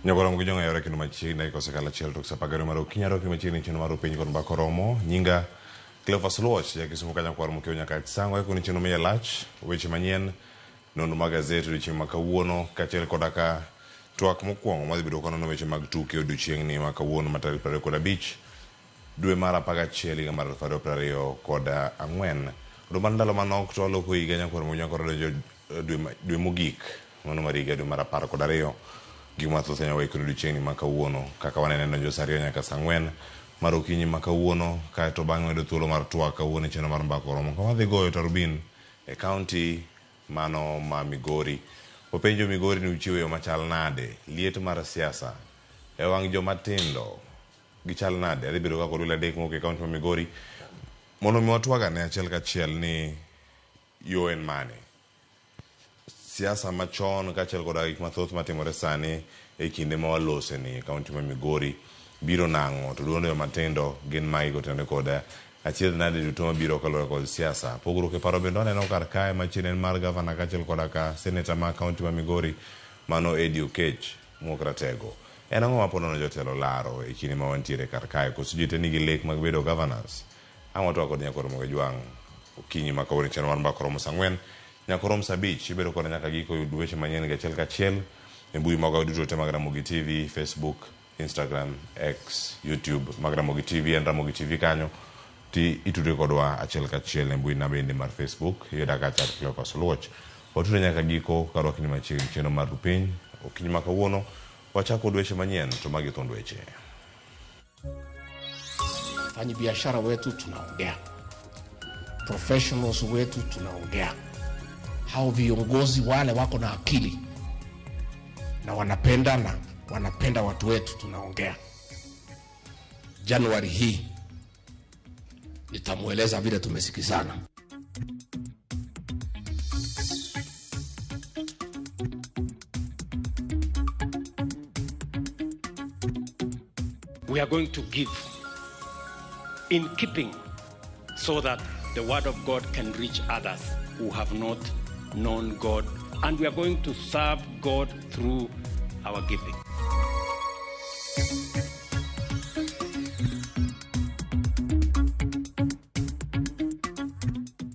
Nyakwarom gi jong'ayore kendo machiegni dakika osekalo achiel tok sa apar mar okinyi arwaki machiegni chenro mar penj kod mbaka oromo. Nyinga Cleophas Luoch, ja Kisumu ka nyakwar Mokeo nyaka Sango eko ni chenro miye lach, weche manyien, nonro mag gazet odiochieng' ma kawuono kaachiel koda ka twak mokwongo madhi bedo kanono weche mag tuke odiochieng'ni ma kawuono ma tarik 25 dwe mar 11 higa mar 2024. Odong' mana ndalo manok to waloko higa nyakwar Mokeo nyakwar donjo dwe mogik mano mar higa dwe mar 12. Gik mathoth anya waiko odiochieng'ni ma kawuono kaka wanene donjo sa 2 nyaka sa 4 mar okinyi ma kawuono, kaeto bang'e wayudo thuolo mar twak kawuono e chenro mar mbaka oromo kama wadhi goyo tarubin e kaunti mano ma Migori. Wapenjo Migori ni uchiwo yo machal nade liet mar siasa e wang' joma tindo gichal nade? Adhi bedo kaka welo adek mowuok e kaunti ma Migori mondo mi watwag ane achiel kachiel ni yo en mane. Siasa machon kaachiel koda gik mathoth matimore sani e kinde ma walose ni e kaunti ma Migori biro nang'o to duond joma tindo gin magi kotenore kod achiedh nade duto mabiro kaluwore kod siasa. Pogruok e paro bende waneno kar kae machiegni en mar gavana kaachiel koda ka seneta ma kaunti ma Migori mano Eddie Okech mowuok Ratego. En ang'o ma pod nono jotelo laro e kinde ma wantiere kar kae? Koso ji te nigi lek mag bedo governors? Ang' watwak kod Nyakwar Ramogi Ajwang' okinyi ma kawuono chenro mar mbaka oromo saa 4 nyaka orom saa 5. Ibedo koda nyaka giko yud weche manyien gi achiel kachiel e mbui magwa duto te mag Ramogi TV, Facebook, Instagram, X, YouTube mag Ramogi TV en Ramogi TV kanyo ti itudri kodwa achiel kachiel e mbui na bende mar Facebook iyuda kacha at Cleophas Oluoch. Watudre nyaka giko karwakni machiegni chenro mar Rupiny okinyi ma kawuono wachako kod weche manyien to magi thuond weche. Wafanyabiashara wetu tunaongea, professionals wetu tunaongea, hao viongozi wale wako na akili na wanapenda na wanapenda watu wetu tunaongea. Januari hii nitamweleza vile tumesikizana. We are going to give in keeping so that the word of God can reach others who have not known God. And we are going to serve God through our giving.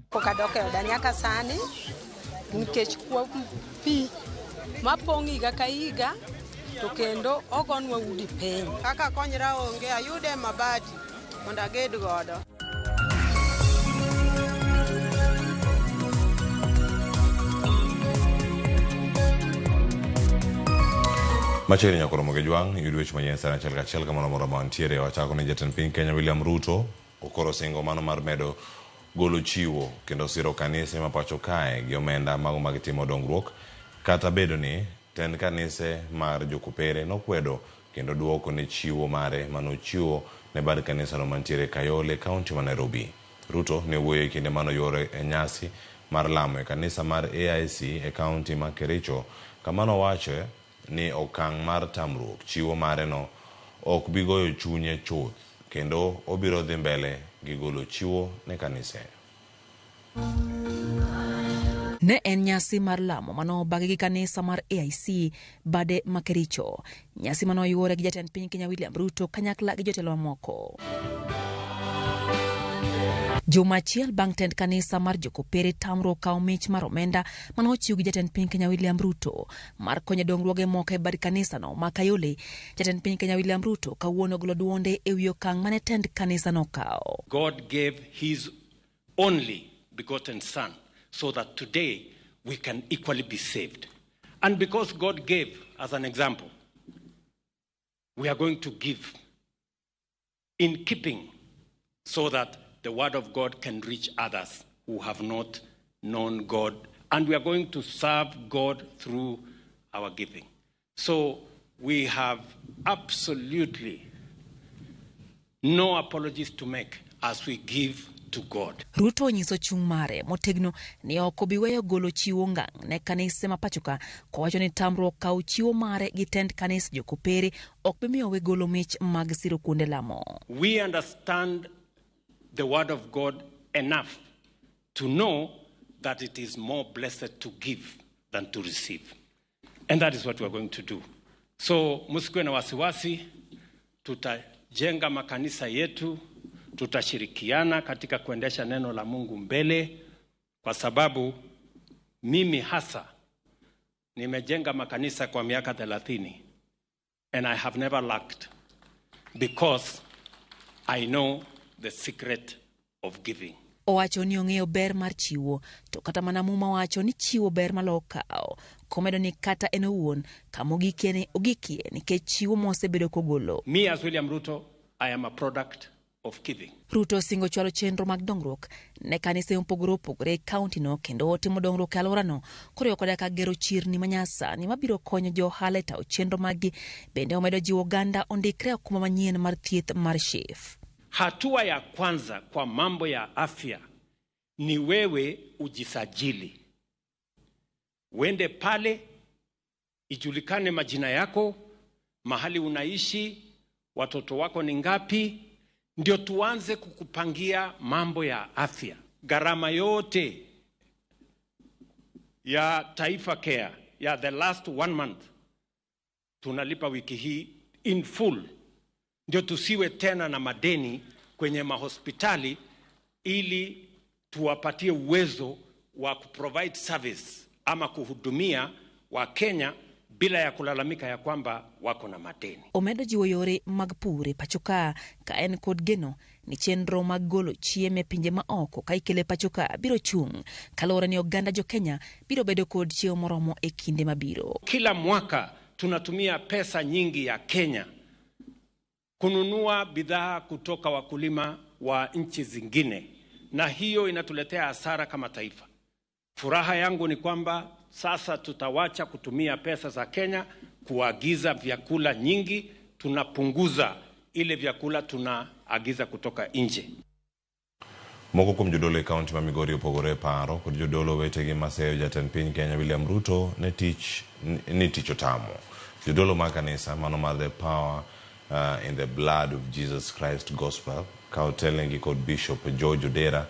Pok adok e oda nyaka sani nikech kuo pi mapong' higa ka higa to kendo ogonwa udi piny. Kaka konyra onge, ayude mabati mondo aged godo. Machiegni nyaka Ramogi Ajwang' yud weche manyien sani achiel kachiel kamoro amora ma wantiere. Wachako ni jatend piny Kenya William Ruto okoro singo mano mar medo golo chiwo kendo siro kanise ma pacho kae gi omenda mago mag timo dongruok kata bedo ni tend kanise mar jokopere nokwedo kendo duoko ne chiwo mare manochiwo ne bad kanisano mantiere Kayole, kaunti ma Nairobi. Ruto ne wuoyo e kinde manoyuoro e nyasi mar lamo e kanisa mar AIC e kaunti ma Kericho kama nowache ni okang' mar tamruok chiwo mare no ok bi goyo chunye chuth kendo obiro dhi mbele gi golo chiwo ne kanise. Ne en nyasi mar lamo manobagi gi kanisa mar AIC bade ma Kericho. Nyasi manoyuore gi jatend piny Kenya William Ruto kanyakla gi jotelo mamoko. Juma achiel bang' tend kanisa mar Jokopere tamruok kawo mich mar omenda manochiw gi jatend piny Kenya William Ruto mar konyo dongruoge moko e bad kanisano ma Kayole. Jatend piny Kenya William Ruto kawuono ogolo duonde e wi okang' mane tend kanisano okawo. God gave his only begotten son so that today we can equally be saved. And because God gave as an example, we are going to give in keeping so that the word of God can reach others who have not known God. And we are going to serve God through our giving. So we have absolutely no apologies to make as we give to God. Ruto onyiso chung' mare motegno ni ok obi weyo golo chiwo ngang' ne kanise ma pachoka kowacho ni tamruok kawo chiwo mare gi tend kanis jokopere ok bi miyo we golo mich mag siro kuonde lamo. We understand the word of God enough to know that it is more blessed to give than to receive. And that is what we are going to do. So msikuwe na wasiwasi, tutajenga makanisa yetu, tutashirikiana katika kuendesha neno la Mungu mbele, kwa sababu mimi hasa nimejenga makanisa kwa miaka 30 and I have never lacked because I know the secret of giving. Owacho ni ong'eyo ber mar chiwo, to kata mana Muma wacho ni chiwo ber maloyo kawo. Komedo ni kata en owuon kama ogikie ni ogikie nikech chiwo mosebedo kogolo. Me as William Ruto, I am a product of giving. Ruto osingo chwalo chenro mag dongruok ne kanise mopogore opogore e kaunti no kendo timo dongruok e alworano koriwo koda ka gero chirni manyasani mabiro konyo jo ohala e tayo chenro maggi. Bende omedo jiwo oganda ondikre e okumba manyien mar thieth mar SHIF. Hatua ya kwanza kwa mambo ya afya ni wewe ujisajili, uende pale ijulikane majina yako, mahali unaishi, watoto wako ni ngapi, ndio tuanze kukupangia mambo ya afya. Gharama yote ya Taifa Care ya the last one month tunalipa wiki hii in full, ndio tusiwe tena na madeni kwenye mahospitali, ili tuwapatie uwezo wa kuprovide service ama kuhudumia Wakenya bila ya kulalamika ya kwamba wako na madeni. Omedo jiwo yore mag pur e pacho ka ka en kod geno ni chenro mag golo chiemo e pinje ma oko ka ikele pacho ka biro chung' kaluwore ni oganda jo Kenya biro bedo kod chiemo moromo e kinde mabiro. Kila mwaka tunatumia pesa nyingi ya Kenya kununua bidhaa kutoka wakulima wa nchi zingine, na hiyo inatuletea hasara kama taifa. Furaha yangu ni kwamba sasa tutawacha kutumia pesa za Kenya kuagiza vyakula nyingi, tunapunguza ile vyakula tunaagiza kutoka nje. Moko kuom jodolo e kaunti ma Migori opogore e paro kod jodolo wetegi maseyo jatend piny Kenya William Ruto ne tich ni tich otamo. Jodolo mag kanisa mano mar The Power in the Blood of Jesus Christ Gospel ka otelnegi kod Bishop George Odera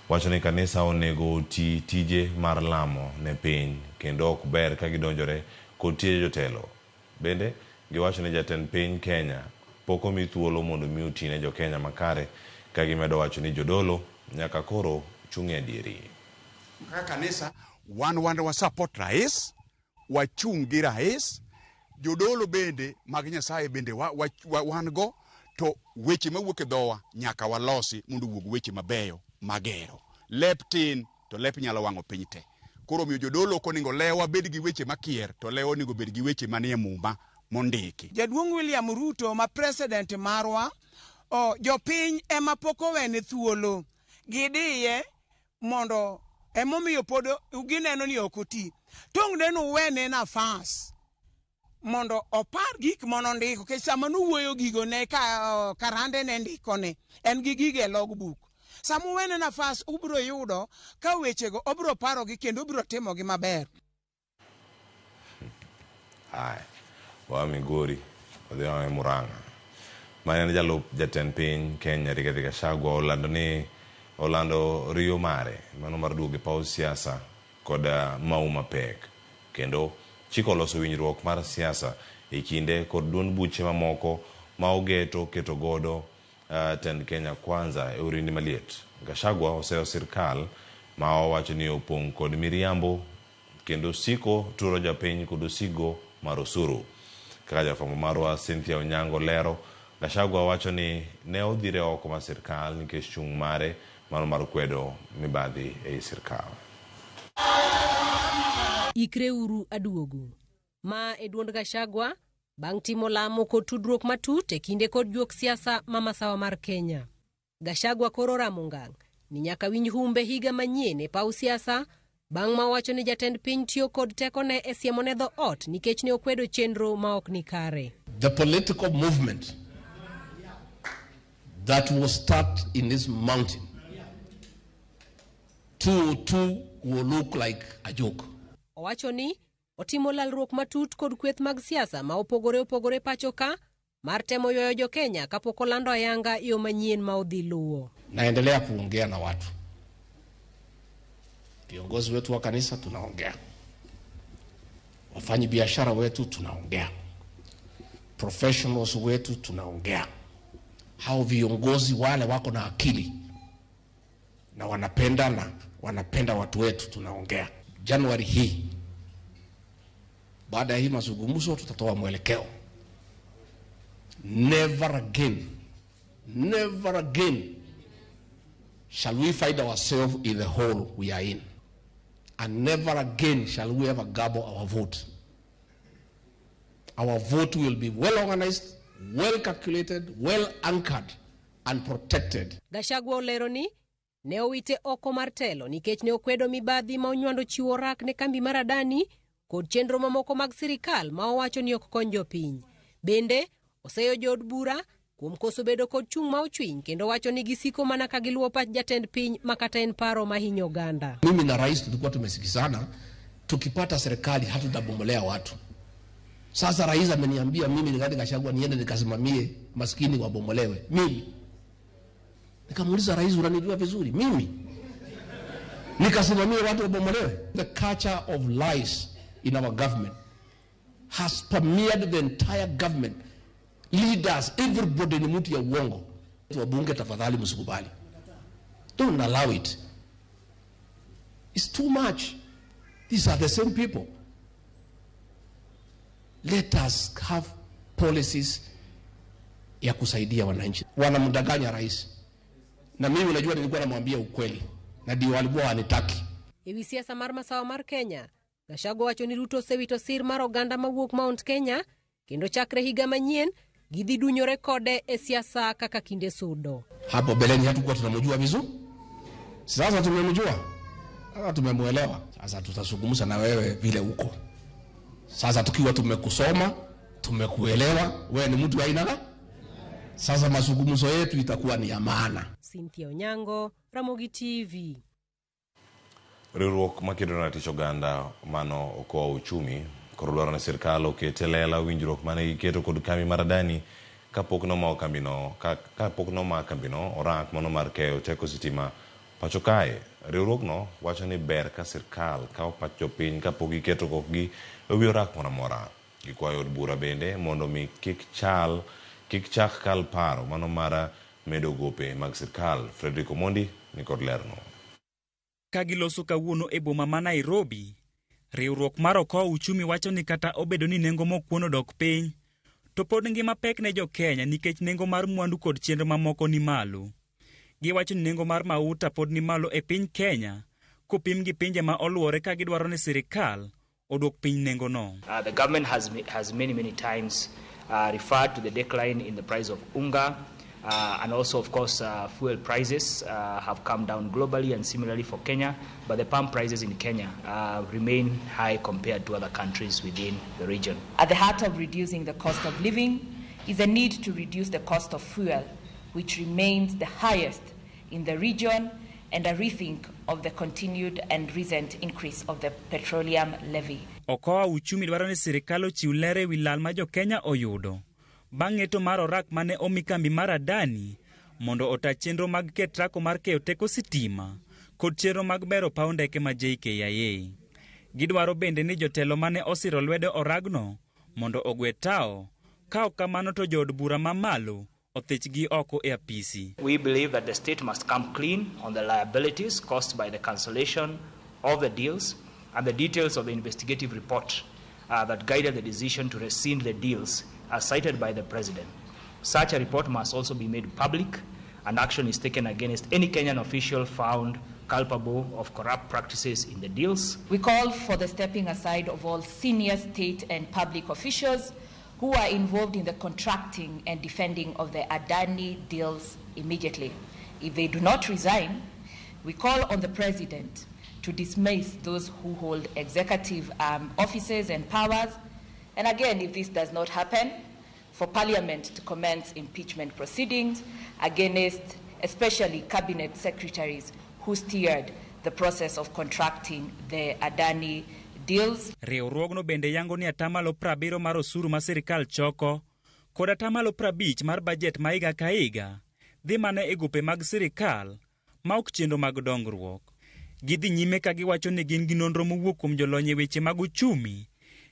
wacho ni kanisa onego oti tije mar lamo ne piny kendo ok ber ka gidonjore kod tije jotelo. Bende giwacho ni jatend piny Kenya pok omi thuolo mondo mi oti ne jokenya makare ka gimedo wacho ni jodolo nyaka koro chung' e adieri. Kaka kanisa wan wa support rais, wachung' gi rais, jodolo bende mag Nyasaye bende wan go, to weche mawuok e dhowa nyaka walosi mondo owuog weche mabeyo magero. Lep tin to lep nyalo wang'o piny te. Koro omiyo jodolo ok onego lewa bed gi weche makier, to lewa onego bed gi weche manie Muma mondiki. Jaduong' William Ruto ma president marwa, jopiny ema pok owene thuolo. Gidiye mondo emomiyo pod gineno ni ok oti. Tong' deno uwene nafas mondo opar gik monondiko, nikech sama nowuoyo gigo ne ka karande ne ndikone, en gi gige e logbook. Sama uwene nafas ubiro yudo ka wechego obiro parogi kendo obiro timogi maber. Haya, wa Migori odhi e Murang'a. Mane en jalup jatend piny Kenya Rigathi Gachagua olando riyo mare mano mar duogo e paw siasa kod mau mapek kendo chiko loso winjruok mar siasa e kinde kod duond buche mamoko ma ogeto keto godo tend Kenya Kwanza e orindi maliet. Gachagua oseyo sirkal ma owacho ni opong' kod miriambo kendo siko turo jopiny kod osigo mar osuru. Kaka jafwambo marwa Cynthia Onyango lero, Gachagua wacho ni ne odhire oko mar sirkal nikech chung' mare mano mar kwedo mibadhi ei sirkal. Ikreuru aduogo. Ma e duond Gachagua bang' timo lamo kod tudruok matut e kinde kod juok siasa ma masawa mar Kenya. Gachagua koro ramo ngang' ni nyaka winj humbe higa manyien e paw siasa bang' ma owacho ni jatend piny tiyo kod tekone e siemone dho ot nikech ne okwedo chenro ma ok ni kare. The political movement that will start in this mountain, 202 will look like a joke. Owacho ni otimo lalruok matut kod kweth mag siasa ma opogore opogore pacho ka mar temo ywayo jo Kenya kapok olando ayanga yo manyien ma odhi luwo. Naendelea kuongea na watu, viongozi wetu wa kanisa tunaongea, wafanyi biashara wetu tunaongea, Professionals wetu tunaongea, hao viongozi wale wako na akili na wanapendana, wanapenda watu wetu, tunaongea. Januari hii, baada ya hii mazungumzo, tutatoa mwelekeo. Never again, never again shall we find ourselves in the hole we are in, and never again shall we ever gobble our vote. Our vote will be well organized, well calculated, well anchored and protected. Gachagua olero ni ne owite oko mar telo nikech ne okwedo mibadhi ma onywando chiwo rak ne kambi mar Adani kod chenro mamoko mag sirikal ma owacho ni ok kony jopiny. Bende oseyo jood bura kuom koso bedo kod chung' ma ochwiny kendo wacho ni gisiko mana ka giluwo pach jatend piny ma kata en paro mahinyo oganda. Mimi na rais tulikuwa tumesikizana, tukipata serikali hatutabomolea watu. Sasa rais ameniambia mimi Rigathi Gachagua niende nikasimamie maskini wabomolewe. Mimi nikamuuliza rais, unanijua vizuri, mimi nikasimamie watu wabomolewe? The culture of lies in our government has permeated the entire government. Leaders, everybody ni mtu ya uongo. Wabunge tafadhali msikubali. Don't allow it. It's too much. These are the same people. Let us have policies ya kusaidia wananchi. Wanamdanganya rais. Na mimi unajua nilikuwa namwambia ukweli. Na ndio walikuwa wanitaki. Ewi siasa mar masawa mar Kenya, Gachagua wacho ni Ruto osewito sir mar oganda mawuok Mount Kenya kendo chakre higa manyien gidhi dunyore kode e siasa kaka kinde sudo. Hapo beleni hatukuwa tunamjua vizuri. Sasa tumemjua. Sasa tumemuelewa. Sasa tutazungumza na wewe vile uko. Sasa tukiwa tumekusoma, tumekuelewa, wewe ni mtu aina gani? Sasa mazungumzo yetu itakuwa ni ya maana. Cynthia Onyango, Ramogi TV. Riwruok makedo ne ratich oganda mano okoa uchumi koro dwaro ni sirkal oket e lela winjruok mane giketo kod kambi mar Adani kapok nomak kambino kapok nomak kambino orak mano mar keyo teko sitima pacho kae. Riwruogno wacho ni ber ka sirkal kawo pach jopiny kapok giketo kokgi e wi orak moro amora. Gikwayo od bura bende mondo mi kik chal kik chak kal paro mano mar medo gope mag sirkal. Frederick Omondi ni kod lerno. Ka giloso kawuono e boma ma Nairobi, riwruok mar Okoa Uchumi wacho ni kata obedo ni nengo mokuon odok piny, to pod ngima pek ne jo-Kenya nikech nengo mar mwandu kod chenro mamoko ni malo. Giwacho ni nengo mar mauta pod ni malo e piny Kenya kopim gi pinje ma oluore ka gidwaro ni sirikal odwok piny nengono. The government has many, many times referred to the decline in the price of unga, and also, of course, fuel prices have come down globally and similarly for Kenya, but the pump prices in Kenya remain high compared to other countries within the region. At the heart of reducing the cost of living is a need to reduce the cost of fuel, which remains the highest in the region, and a rethink of the continued and recent increase of the petroleum levy. Okoa Uchumi dwaro ni sirikal ochiw ler e wi lal ma jo-Kenya oyudo bang' ng'eto mar orak mane omi kambi mar Adani mondo ota chenro mag KETRACO mar keyo teko sitima kod chenro mag bero paw ndeke ma JKIA. Gidwaro bende ni jotelo mane osiro lwedo oragno mondo ogwe tao, ka ok kamano to jood bura mamalo othichgi oko e apisi. We believe that the state must come clean on the liabilities caused by the cancellation of the deals and the details of the investigative report that guided the decision to rescind the deals as cited by the president. Such a report must also be made public, and action is taken against any Kenyan official found culpable of corrupt practices in the deals. We call for the stepping aside of all senior state and public officials who are involved in the contracting and defending of the Adani deals immediately. If they do not resign, we call on the president to dismiss those who hold executive offices and powers. And again, if this does not happen, for Parliament to commence impeachment proceedings against especially cabinet secretaries who steered the process of contracting the Adani deals. Riwruogno bende yango ni atamalo 70 mar osuru ma sirikal choko kod atamalo 50 mar bajet ma higa ka higa dhi mana e gope mag sirikal ma ok chenro mag dongruok. Gidhi nyime ka giwacho ni gin gi nonro mowuok kuom jolony e weche mag uchumi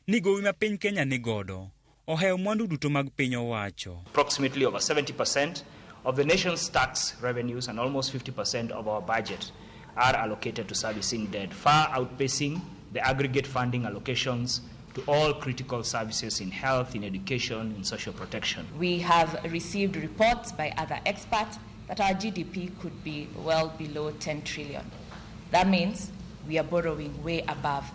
ni gowi ma piny Kenya ni godo ohewo mwandu duto mag piny owacho. Approximately over 70% of the nation's tax revenues and almost 50% of our budget are allocated to servicing debt, far outpacing the aggregate funding allocations to all critical services in health, in education, in social protection. We have received reports by other experts that our GDP could be well below 10 trillion. That means we are borrowing way above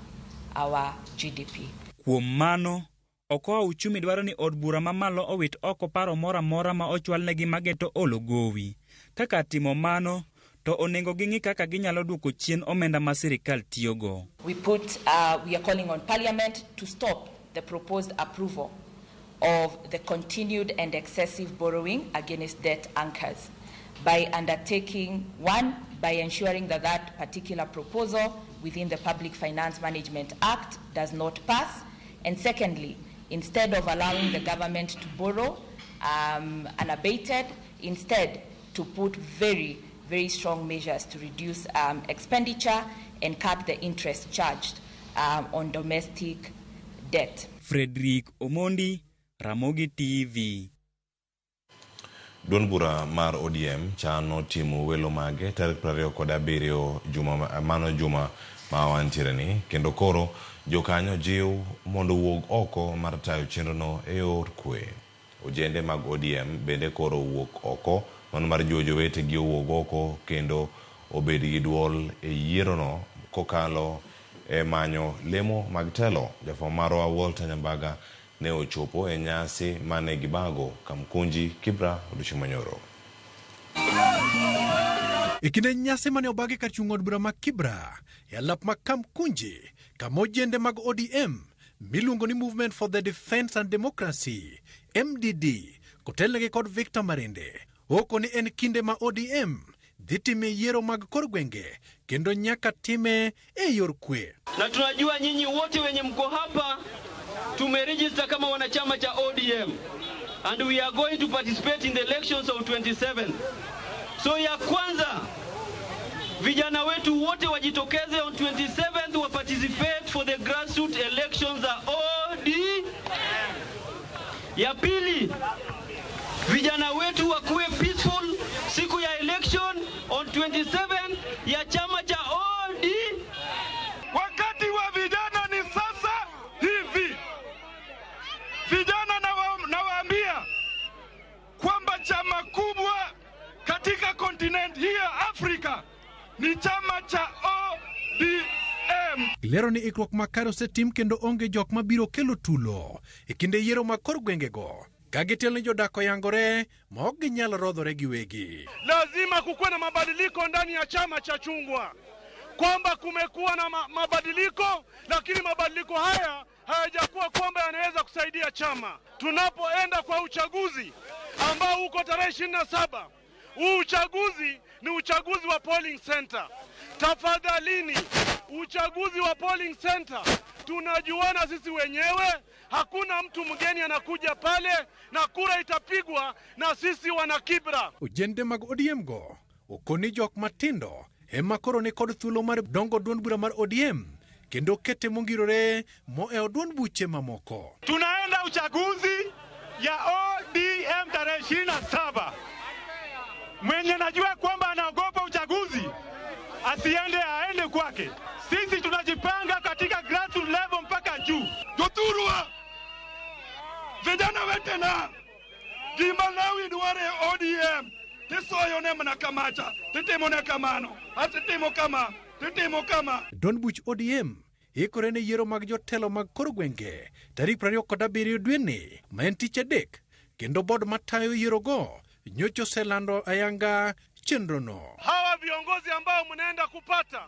our GDP. Kuom mano, Okoa Uchumi dwaro ni od bura mamalo owit oko paro moro amora ma ochwalnegi mageto olo gowi. Kaka timo mano, to onego ging'i kaka ginyalo duoko chien omenda ma sirikal tiyogo. We are calling on Parliament to stop the proposed approval of the continued and excessive borrowing against debt anchors by undertaking, one, by ensuring that that particular proposal within the Public Finance Management Act does not pass, and secondly, instead of allowing the government to borrow unabated, instead to put very, very strong measures to reduce expenditure and cut the interest charged on domestic debt. Frederick Omondi, Ramogi TV. Duond bura mar ODM chano timo welo mage tarik 27 juma mano juma ma wantiere ni kendo koro jokanyo jiw mondo wuog oko mar tayo chenrono e yor kwe. Ojende mag ODM bende koro wuok oko mano mar jiwo jowetegi owuog oko kendo obed gi duol e yierono kokalo e manyo lemo mag telo. Jafwambo marwa Walter Nyambaga ne ochopo e nyasi mane gibago Kamkunji Kibra odiochieng' manyoro. E kinde nyasi mane obagi kar chung' od bura ma Kibra e alap ma Kamkunji kama ojende mag ODM miluongo ni Movement for the Defence and Democracy MDD kotelnegi kod Victor Marende oko ni en kinde ma ODM dhi time yiero mag kor gwenge kendo nyaka time e yor kwe. Na tunajua nyinyi wote wenye mko hapa tumeregister kama wanachama cha ODM and we are going to participate in the elections of 27. So ya kwanza vijana wetu wote wajitokeze on 27th wa participate for the grassroots elections za ODM. Ya pili, vijana wetu wakuwe peaceful siku ya election on 27 ya chama cha ODM. Wakati wa vijana ni sasa hivi. Vijana nawaambia kwamba chama kubwa katika kontinent hii ya Afrika ni chama cha ODM. Lero ni ikruok makare osetim kendo onge jok mabiro kelo tulo e kinde yiero mag kor gwengego ka gitelo ni jodak oyangore ma ok ginyal rodhore giwegi. Lazima kukuwe na mabadiliko ndani ya chama cha chungwa, kwamba kumekuwa na mabadiliko, lakini mabadiliko haya hayajakuwa kwamba yanaweza kusaidia chama. Tunapoenda kwa uchaguzi ambao uko tarehe 27, huu uchaguzi ni uchaguzi wa polling center. Tafadhalini, uchaguzi wa polling center tunajuana sisi wenyewe, hakuna mtu mgeni anakuja pale, na kura itapigwa na sisi wana Kibra. Ojende mag ODM go okoni jok matindo ema koro ni kod thuolo mar dongo duond bura mar ODM kendo kete mongirore moewo duond buche mamoko. Tunaenda uchaguzi ya ODM tarehe 27. Mwenye najua kwamba anaogopa uchaguzi asiende, aende kwake. Sisi tunajipanga katika grassroots level mpaka juu. Jothurwa, vijana wetena, gima Lawi dwaro e ODM tisoyone mana kamacha, titimone kamano, asitimo kama, titimo kama. Duond buch ODM ikore ne yiero mag jotelo mag kor gwenge tarik 27 dweni ma en tich adek, kendo bod matayo yierogo nyocha oselando ayanga chenrono. Hawa viongozi ambao mnaenda kupata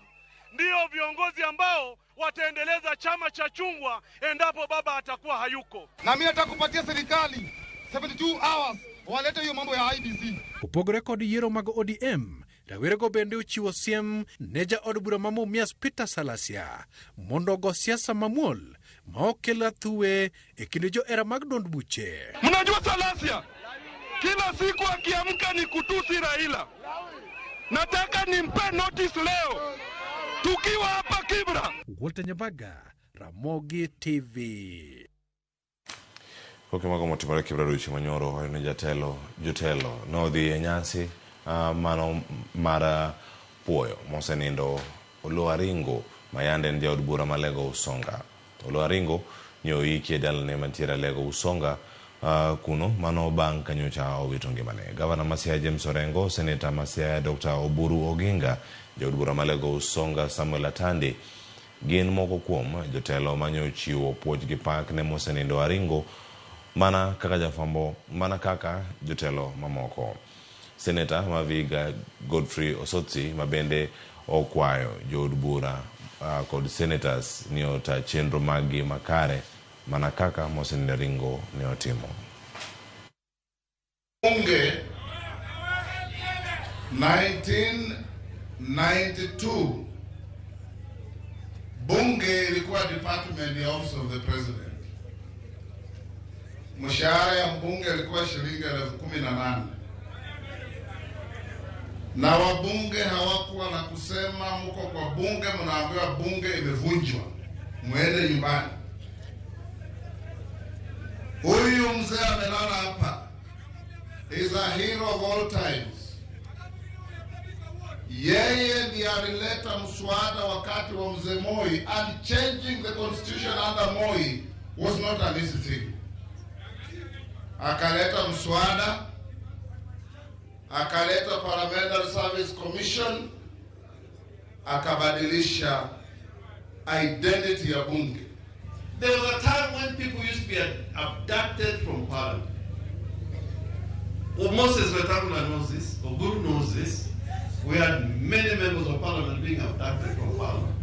ndio viongozi ambao wataendeleza chama cha chungwa endapo baba atakuwa hayuko. Na mimi nataka kupatia serikali 72 hours walete hiyo mambo ya IEBC. Opogore kod yiero mag ODM, rawerego bende ochiwo siem ne jaod bura ma Mumias Peter Salasya mondo ogo siasa mamuol ma ok kel athuwe e kind johera mag duond buche. Mnajua Salasya kila siku akiamka ni kutusi Raila. Nataka nimpe notice leo tukiwa hapa Kibra. Walter Nyabaga, Ramogi TV. Koke mago motimore Kibra odiochieng' manyoro wacho ni jatelo jotelo nodhi e nyasi mano mar puoyo mosenindo Oloo Aringo ma yande en jaod bura ma Alego Usonga. Oloo Aringo ne oiki e dalane mantiere Alego Usonga kuno mano bang' ka nyocha owito ngimane. Gavana ma Siaya James Orengo, Seneta ma Siaya Dr. Oburu Oginga, jaod bura ma Alego Usonga Samuel Atandi gin moko kuom jotelo mane ochiwo puoch gi pak ne mosenindo Aringo mana kaka jafwambo mana kaka jotelo mamoko. Seneta ma Vihiga Godfrey Osotsi ma bende okwayo jood bura kod senators ni ota chenro maggi makare mana kaka mosenindo Aringo ne otimo. Bunge 1992 bunge ilikuwa department ya office of the president. Mshahara ya mbunge ilikuwa shilingi 18,000. Na wabunge hawakuwa na kusema, mko kwa bunge, mnaambiwa bunge imevunjwa, muende nyumbani. Huyu mzee amelala hapa, is a hero of all times. Yeye ndiye alileta mswada wakati wa mzee Moi, and changing the constitution under Moi was not an easy thing. Akaleta mswada, akaleta Parliamentary Service Commission, akabadilisha identity ya bunge. There was a time when people used to be abducted from parliament. Well, Moses Wetangula knows this, Oburu knows this. We had many members of parliament being abducted from parliament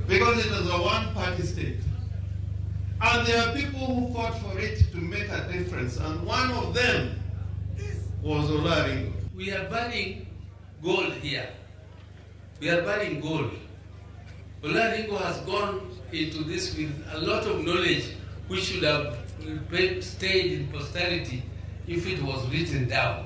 because it was a one-party state. And there are people who fought for it to make a difference, and one of them was Oloo Aringo. We are burying gold here. We are burying gold. Oloo Aringo has gone into this with a lot of knowledge which should have stayed in posterity if it was written down.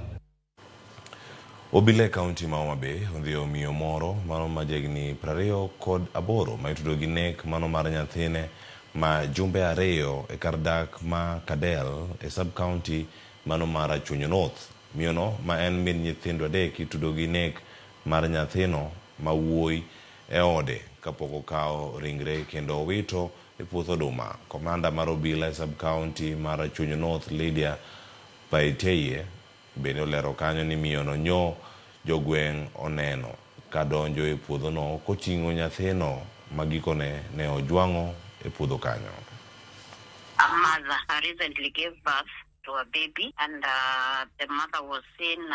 Obila e kaunti ma Homa Bay odhiyo miyo moro mano ma jahigni 28 ma itudo gi nek mano mar nyathine ma jumbe 2 e kar dak ma Kadel e sub county mano mar Rachuonyo North. Miyono ma en min nyithindo 3 itudo gi nek mar nyathino ma wuoyi e ode kapok okawo ringre kendo owito e puoth oduma. Komanda mar obila e sub county mar Rachuonyo North Lydia Paiteye bende olero kanyo ni miyono nyo jogweng' oneno ka donjo e puodhono koting'o nyathino ma gikone ne ojwang'o e puodho kanyo. A mother recently gave birth to a baby, and the mother was seen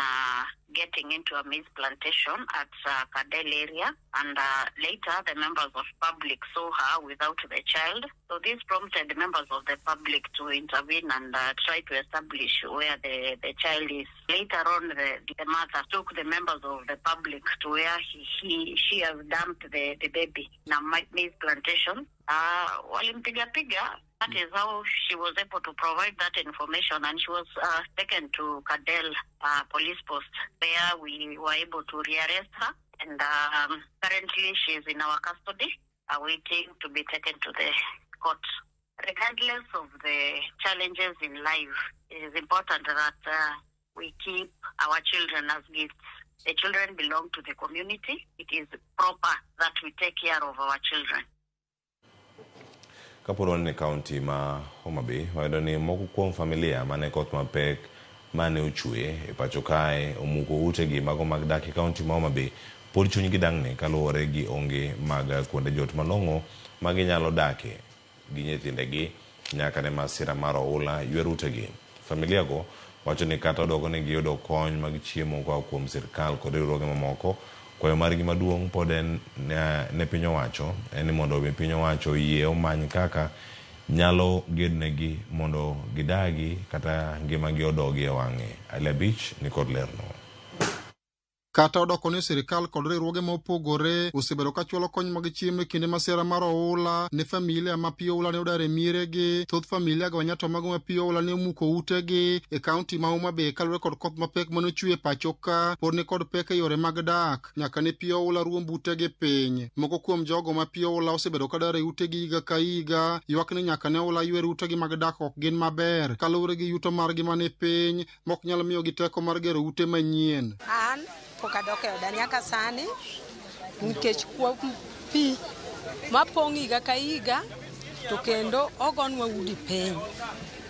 getting into a maize plantation at Kadel area, and later the members of public saw her without the child. So this prompted the members of the public to intervene and try to establish where the child is. Later on, the mother took the members of the public to where she has dumped the baby in a maize plantation. Walimpiga piga. That is how she was able to provide that information, and she was taken to Kadel police post, where we were able to rearrest her, and currently she is in our custody, awaiting to be taken to the court. Regardless of the challenges in life, it is important that we keep our children as gifts. The children belong to the community. It is proper that we take care of our children. Kapod wan e kaunti ma Homa Bay, wayudo ni moko kuom familia mane koth mapek mane ochwe e pacho kae omuko utegi mago mag dak e kaunti ma Homa Bay pod chunygi dang'ni kaluwore gi onge mag kuonde jot malong'o ma ginyalo dake gi nyithindegi nyaka ne masira mar oula ywer utegi. Familia go wacho ni kata odoko ni giyudo kony mag chiemo koa kuom sirkal kod riwruoge mamoko, kwayo margi maduong' pod en ne piny owacho en ni mondo mi piny owacho oyie omany kaka nyalo gednegi mondo gidagi kata ngimagi odogi e wang'e. Ali Abich ni kod lerno. Kata odoko ni sirikal kod riwruoge ma opogore osebedo ka chwalo kony mag chiemo e kinde masira mar oula ne familia ma pi oula ne odar e mieregi, thoth familia go nyato mago ma pi oula ne omuko utegi e kaunti ma Homa Bay kaluwore kod koth mapek mane ochwe e pacho ka pod ni kod pek e yore mag dak nyaka ne pi oula ruomb utegi piny. Moko kuom jogo ma pi oula osebedo ka dar e utegi higa ka higa ywak ni nyaka ne oula ywer utegi mag dak ok gin maber kaluwore gi yuto margi mani piny mok nyal miyogi teko mar gero ute manyien. An pok adok e oda nyaka sani nikech kuo pi mapong' higa ka higa to kendo ogonwa udi piny.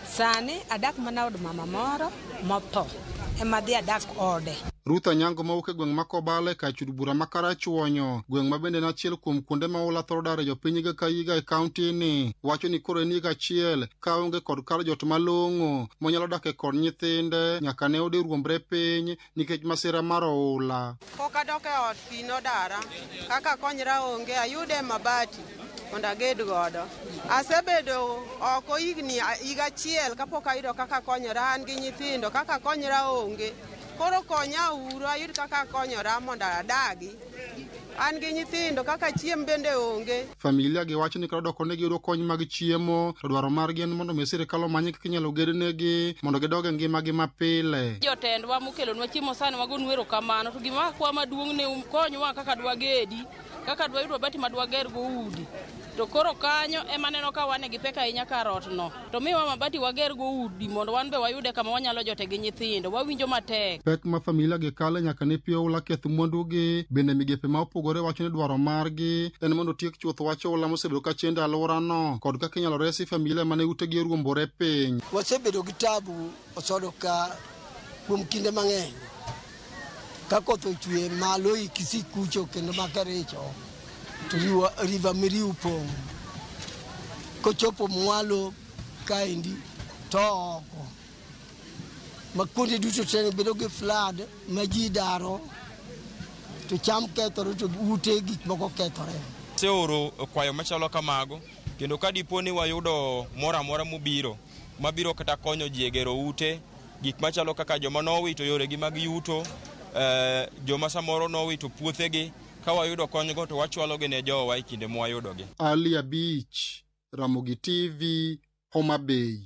Sani adak mana od mama moro motho ema adhi adak ode. Ruth Anyango mawuok e gweng' ma Kobalo e kar chud bura ma Karachuonyo, gweng' ma bende en achiel kuom kuonde ma oula thoro dare jopiny higa ka higa e kaunti ni, wacho ni koro en higa achiel ka onge kod kar jot malong'o monyalo dake kod nyithinde nyaka ne ode ruombre piny nikech masira mar oula. Pok adok e ot, pi nodara. Kaka konyra onge, ayude mabati mondo aged godo. Asebedo oko higni higa achiel kapok ayudo kaka konyora, an gi nyithindo, kaka konyra onge. Koro konya uru ayud kaka akonyora mondo adagi. An gi nyithindo kaka chiem bende onge. Familia gi wacho ni kata odoko ni giyudo kony mag chiemo, to dwaro margi en mondo mi sirikal omany kaka inyalo gednegi mondo gidog e ngimagi mapile. Jotendwa mokelonwa chiemo sani wagonu erokamano, to gima wakwa maduong' ne ukonywa kaka dwagedi, kaka dwayud mabati ma dwagergo udi. To koro kanyo ema neno ka wan gi pek ahinya kar ot no. To miwa mabati wagergo udi mondo wan be wayude kama wanyalo jote gi nyithindo. Wawinjo matek. Pek ma familia gi kale nyaka ne pi oula keth mwandugi. Bende migepe ma opogore wacho ni dwaro margi en mondo otiek chuth wach oula mosebedo ka chendo e alworano kod kaka inyalo resi familia mane utegi oruombore piny. Wasebedo gi tabu osodo ka kuom kinde mang'eny. Ka koth ochwe malo i Kisii kucho kendo ma Kericho to River Miriu pong'. Kochopo mwalo kaendi to oko. Ma kuonde duto te bedo gi flood ma ji daro to cham kethore to ute gik moko kethore. Aseoro kwayo machalo kamago kendo ka dipo ni wayudo moro amora mobiro mabiro kata konyo ji e gero ute, gik machalo kaka joma nowito yoregi mag yuto, joma samoro nowito puothegi, ka wayudo konygo to wachwalogi ne jowa e kinde mwayudogi. Ali Abich, Ramogi TV, Homa Bay.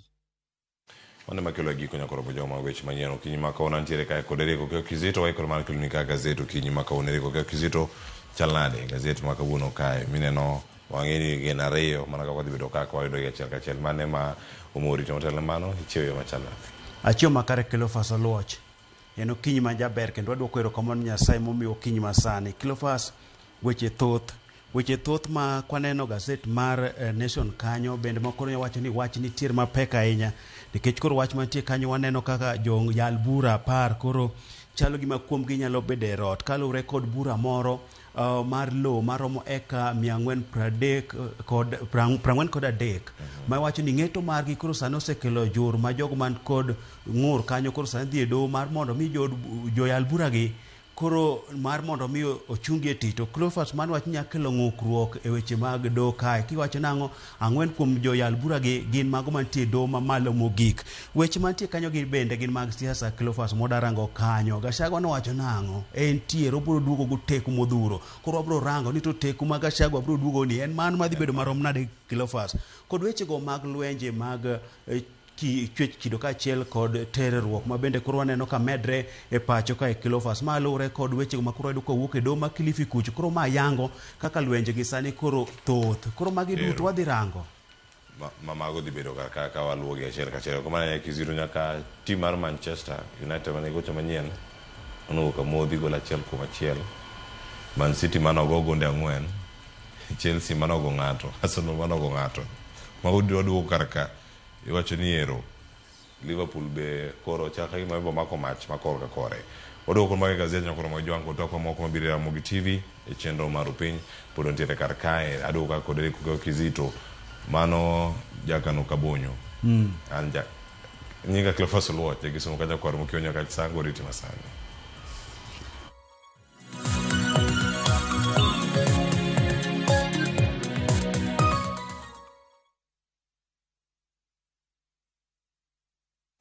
Mano ema kelo e giko nyaka romo joma weche manyien okinyi ma kawuono antiere kae kod Eric Okeyo Kizito waikore mar keloni ka gazet okinyi ma kawuono. Eric Okeyo Kizito chal nade gazet ma kawuono kae mineno wang'e ni gin ariyo mana kaka wadhi bedo kaka wayudo gi achiel kachiel mane ma omori to motelo ne mano ichiewo yo machal nade? Achiewo makare Cleophas Oluoch. En okinyi ma jaber kendo wadwoko erokamano ne Nyasaye momiyo okinyi ma sani. Cleophas, weche thoth. Weche thoth ma kwaneno gazet mar Nation kanyo bende moko ne wacho ni wach nitiere mapek ahinya nikech koro wach mantie kanyo waneno kaka joyal bura 10 koro chalo gima kuomgi nyalo bedo e rot kaluwore kod bura moro mar lowo maromo eka mia ang'wen pradek kod prang'wen kod adek ma wacho ni ng'eto margi koro sani osekelo jur ma jogo man kod ng'ur kanyo koro sani dhi e doho mar mondo mi joyal bura gi koro mar mondo mi ochungi e tich. To Cleophas mano wach nyalo kelo ng'ukruok e weche mag doho kae. Kiwacho nang'o, 4 kuom joyal bura gi gin mago mantie e doho mamalo mogik. Weche mantie kanyo gi bende gin mag siasa Cleophas modarango kanyo. Gachagua nowacho nang'o, entie obiro duogo gi teku modhuro. Koro wabiro rango ni to teku ma Gachagua biro duogo ni en mano madhi bedo marom nade Cleophas. Kod wechego mag lwenje mag chwech kido kaachiel kod terruok ma bende koro waneno ka medre e pacho kae Cleophas. Ma luwore kod wechego ma koro wayudo kowuok e doho ma Kilifi kucho. Koro ma yango kaka lwenje gi sani koro thoth. Koro magi duto wadhi rango. Ma mago dhi bedo kar ka waluwo gi achiel kachiel. Kamano e Kizito nyaka team mar Manchester United mane gocho manyien onowuok amodhi gol 1-1. Man City manogo gonde 4, Chelsea manogo ng'ato, Arsenal manogo ng'ato. Mago waduogo kar ka iwacho ni ero Liverpool be koro chaka gima bo mako mach ma kor ka kore. Waduogo kod mage gazet nyaka romo jwang' kod twak mamoko mabiro e Ramogi TV e chenro mar Upiny pod wantiere kar kae. Aduogo ka kod Eric Okeyo Kizito mano jakano Kabonyo. An ja nyinga Cleophas Oluoch e Kisumu ka nyakwar Mokio nyaka Sango riti masani.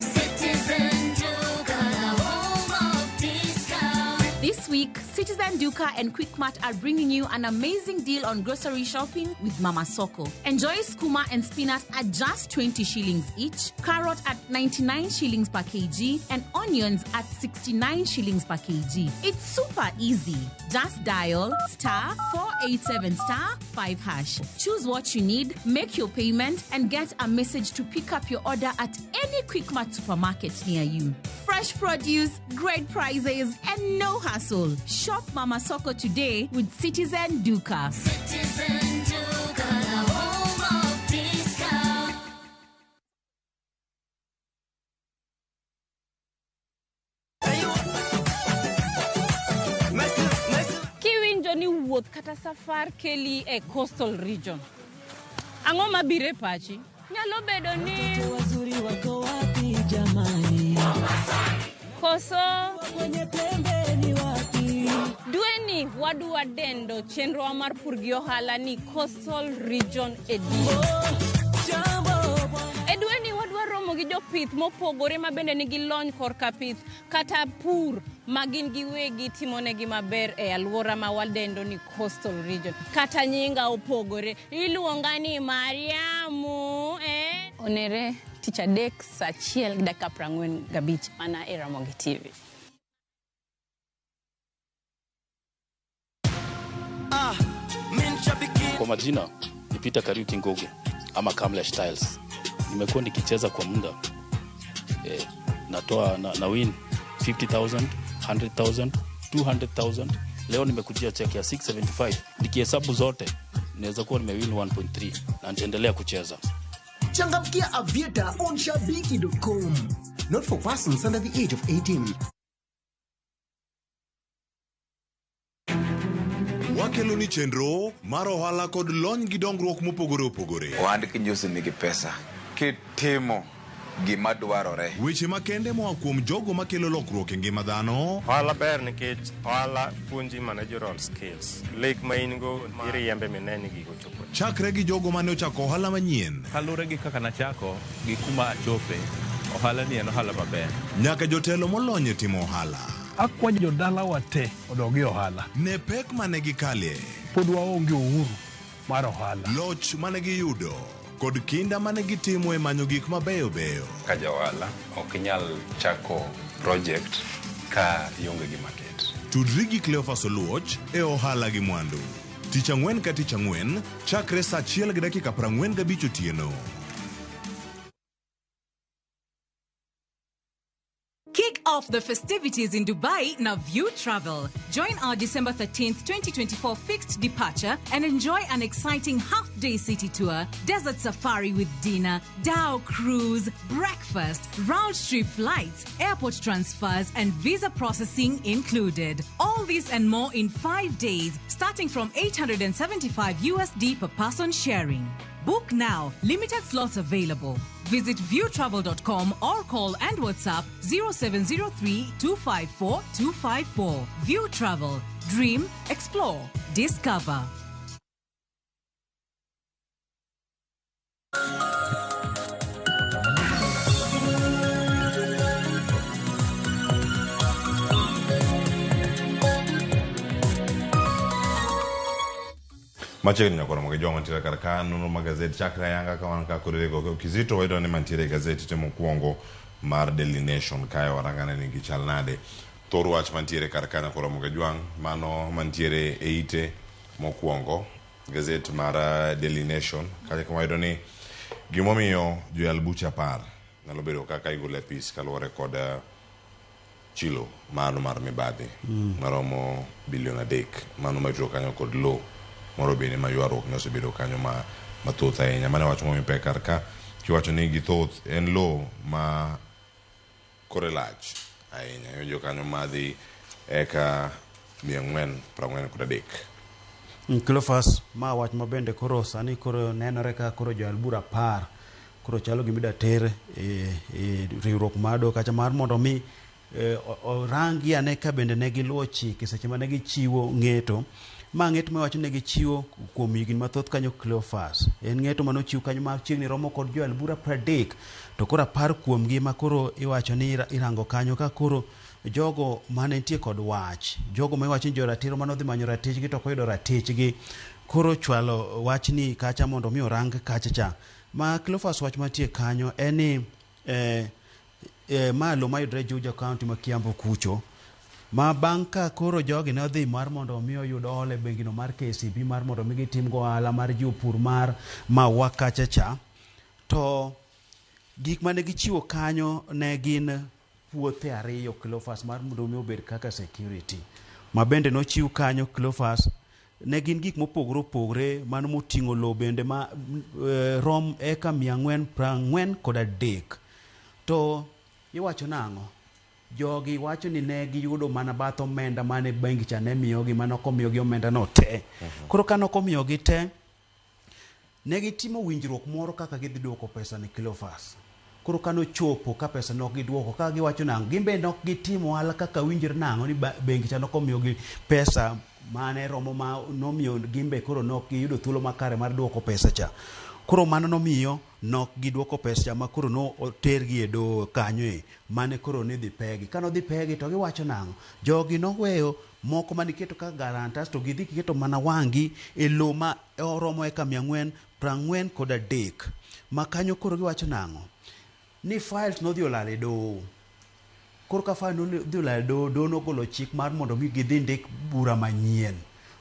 Citizen Duka, the home of discount. This week, Citizen Duka and Quickmart are bringing you an amazing deal on grocery shopping with Mama Soko. Enjoy skuma and spinach at just 20 shillings each, carrot at 99 shillings per kg, and onions at 69 shillings per kg. It's super easy. Just dial star 487 star 5 hash. Choose what you need, make your payment, and get a message to pick up your order at any Quickmart supermarket near you. Fresh produce, great prices, and no hassle. Shop Mama Soko today with Citizen Duka. Citizen Duka, the home of discount. Kiwinjo ni wuoth kata safar keli e coastal region, ang'o mabiro e pachi? Nyalo bedo ni Wazuri wako wapi jamani? Koso Kwenye pembe ni wapi? Dweni wadwa dendo chenrowa mar pur gi ohala ni Coastal Region Edition. E dweni wadwa romo gi jopith mopogore ma bende nigi lony korka pith kata pur ma gin giwegi timonegi maber e alwora ma wadendo ni Coastal Region. Kata nyinga opogore, iluonga ni Mariamu, eh? Onere tich adek saa achiel gi dakika 45 mana e Ramogi TV. Kwa majina ni Peter Kariuki Ngugi ama Kamlesh Tiles. Nimekuwa nikicheza kwa muda natoa na win 50,000, 100,000, 200,000. Leo nimekujia check ya 675. Nikihesabu zote naweza kuwa nimewin 1.3 na nitaendelea kucheza. Changamkia Aviator on shabiki.com. Not for persons under the age of 18. Wakelo ni chenro mar ohala kod lony gi dongruok mopogore opogore. Ohand kinjusi nigi pesa kitimo gima dwarore. Weche makende moa kuom jogo makelo lokruok e ngima dhano. Ohala ber nikech ohala puonji managerial skills. Lek ma in go iriembe mine ni gigo chopo. Chakre gi jogo mane ochako ohala manyien. Kaluwore gi kaka nachako gi kuma achope, ohala ni en ohala maber. Nyaka jotelo molony e timo ohala. Akwayo jodalawa te odog e ohala. Ne pek mane gikalie. Pod waonge uhuru mar ohala. Loch mane giyudo kod kinda mane gitimo e manyo gik mabeyo beyo. Ka ja ohala ok inyal chako project ka ionge gi market. Tudri gi Cleophas Oluoch e ohala gi mwandu. Tich ang'wen ka tich ang'wen, chakre saa achiel gi dakika 45 otieno. Kick off the festivities in Dubai na View Travel. Join our December 13th, 2024 fixed departure and enjoy an exciting half-day city tour, desert safari with dinner, dhow cruise, breakfast, round-trip flights, airport transfers, and visa processing included. All this and more in 5 days, starting from 875 USD per person sharing. Book now. Limited slots available. Visit viewtravel.com or call and WhatsApp 0703 254 254. View Travel. Dream, explore, discover. Machiegni nyakoro moge joma mantiere kar ka nonro mag gazeti chakre ayanga ka wan ka kod Rego Kizito wayudo ni mantiere e gazeti te mokwongo mar Daily Nation kae warangane ni gichal nade. Thor wach mantiere kar ka nyakoro moge jwang' mano mantiere e ite mokwongo gazet mar Daily Nation kae kama wayudo ni gimomiyo joyal buche 10 nyalo bedo kaka igolo e apis kaluwore kod chilo mano mar mibadhi maromo bilion 3 mano mayudore kanyo kod lowo moro bende ma ywaruok ne osebedo kanyo ma mathoth ahinya. Mane wach momi pek kar ka kiwacho ni githoth en lowo ma kore lach ahinya iwinjo kanyo madhi eka 443. Cleophas, ma wach ma bende koro sani koro nenore ka koro joyal bura 10 koro chalo gima idwa ter e riwruok mar doho kacha mar mondo mi orangi ane ka bende ne giluwo chike seche mane gichiwo ng'eto. Ma ng'eto miwacho ne gichiwo kuom higni mathoth kanyo Cleophas. En ng'eto mane ochiw kanyo machiegni romo kod joyal bura 30 to koro 10 kuomgi ma koro iwacho ni irango kanyo ka koro jogo mane nitie kod wach, jogo ma iwacho ni joratiro mane odhi manyo ratichgi to ok oyudo ratichgi, koro chwalo wachni kacha mondo mi orang kacha cha. Ma Cleophas wach mantie kanyo en ni ma lo mayudore Juja County ma Kiambu kucho, ma bang' ka koro jogi ne odhi mar mondo mi oyud hola e bengino mar KCB mar mondo mi gitim go ohala mar jopur mar maua kacha cha, to gik mane gichiwo kanyo ne gin puothe ariyo Cleophas mar mondo mi obed kaka security. Ma bende nochiw kanyo Cleophas ne gin gik mopogore opogore mano moting'o lowo bende ma rom eka 443. To iwacho nang'o? Jogi wacho ni ne giyudo mana bath omenda mane bengi cha ne miyogi, mane ok omiyogi omenda no te. Koro ka nok omiyogi te, ne gitimo winjruok moro kaka gidhi duoko pesa ni Cleophas. Koro ka nochopo ka pesa nok giduoko, ka giwacho nang'o, gin be nok gitimo ohala kaka winjre nang'o ni bengi cha nok omiyogi pesa mane romo ma nomiyo gin be koro nok giyudo thuolo makare mar duoko pesa cha. Koro mano nomiyo nok giduoko pesa cha ma koro no otergi e doho kanyo e mane koro nidhi pegi. Ka nodhi pegi to giwacho nang'o? Jogi noweyo moko mane giketo kaka guarantors to gidhi giketo mana wang'gi e lowo ma oromo eka 443. Ma kanyo koro giwacho nang'o? Ni files nodhi olal e doho. Koro ka file nodhi olal e doho, doho nogolo chik mar mondo mi gidhi ndik bura manyien.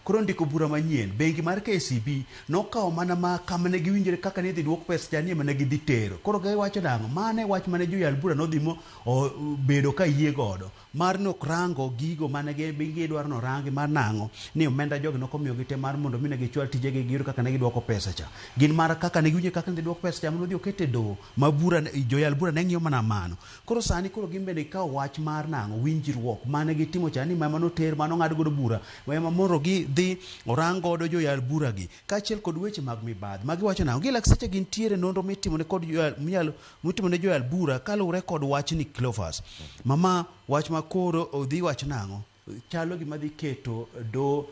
Koro ndiko bura manyien, bengi mar KCB nokawo mana ma kama ne giwinjore kaka ne idhi duok pesa cha ni ema ne gidhi tero. Koro giwacho nang'o? Mano e wach mane joyal bura nodhi mo obedo ka yie godo. Mar nok rango gigo mane gidwaro norangi mar nang'o ni omenda jogi nok omiyogi te mar mondo mi ne gichwal tijegi giyud kaka ne giduoko pesa cha. Gin mar kaka ne giwinjo kaka ne giduoko pesa cha manodhi oket e doho ma bura joyal bura ne ng'iyo mana mano. Koro sani koro gin bende gikawo wach mar nang'o winjruok mane gitimo cha ni ema noter mane ong'ad godo bura ema mondo gidhi orang godo joyal bura gi kaachiel kod weche mag mibadhi. Ma giwacho nang'o? Gi lakseche gintiere nonro mitimone kod joyal, minyalo mitimone joyal bura kaluwore kod wachni Cleophas. Mama wach ma koro odhi wacho nang'o? Chalo gima dhi keto do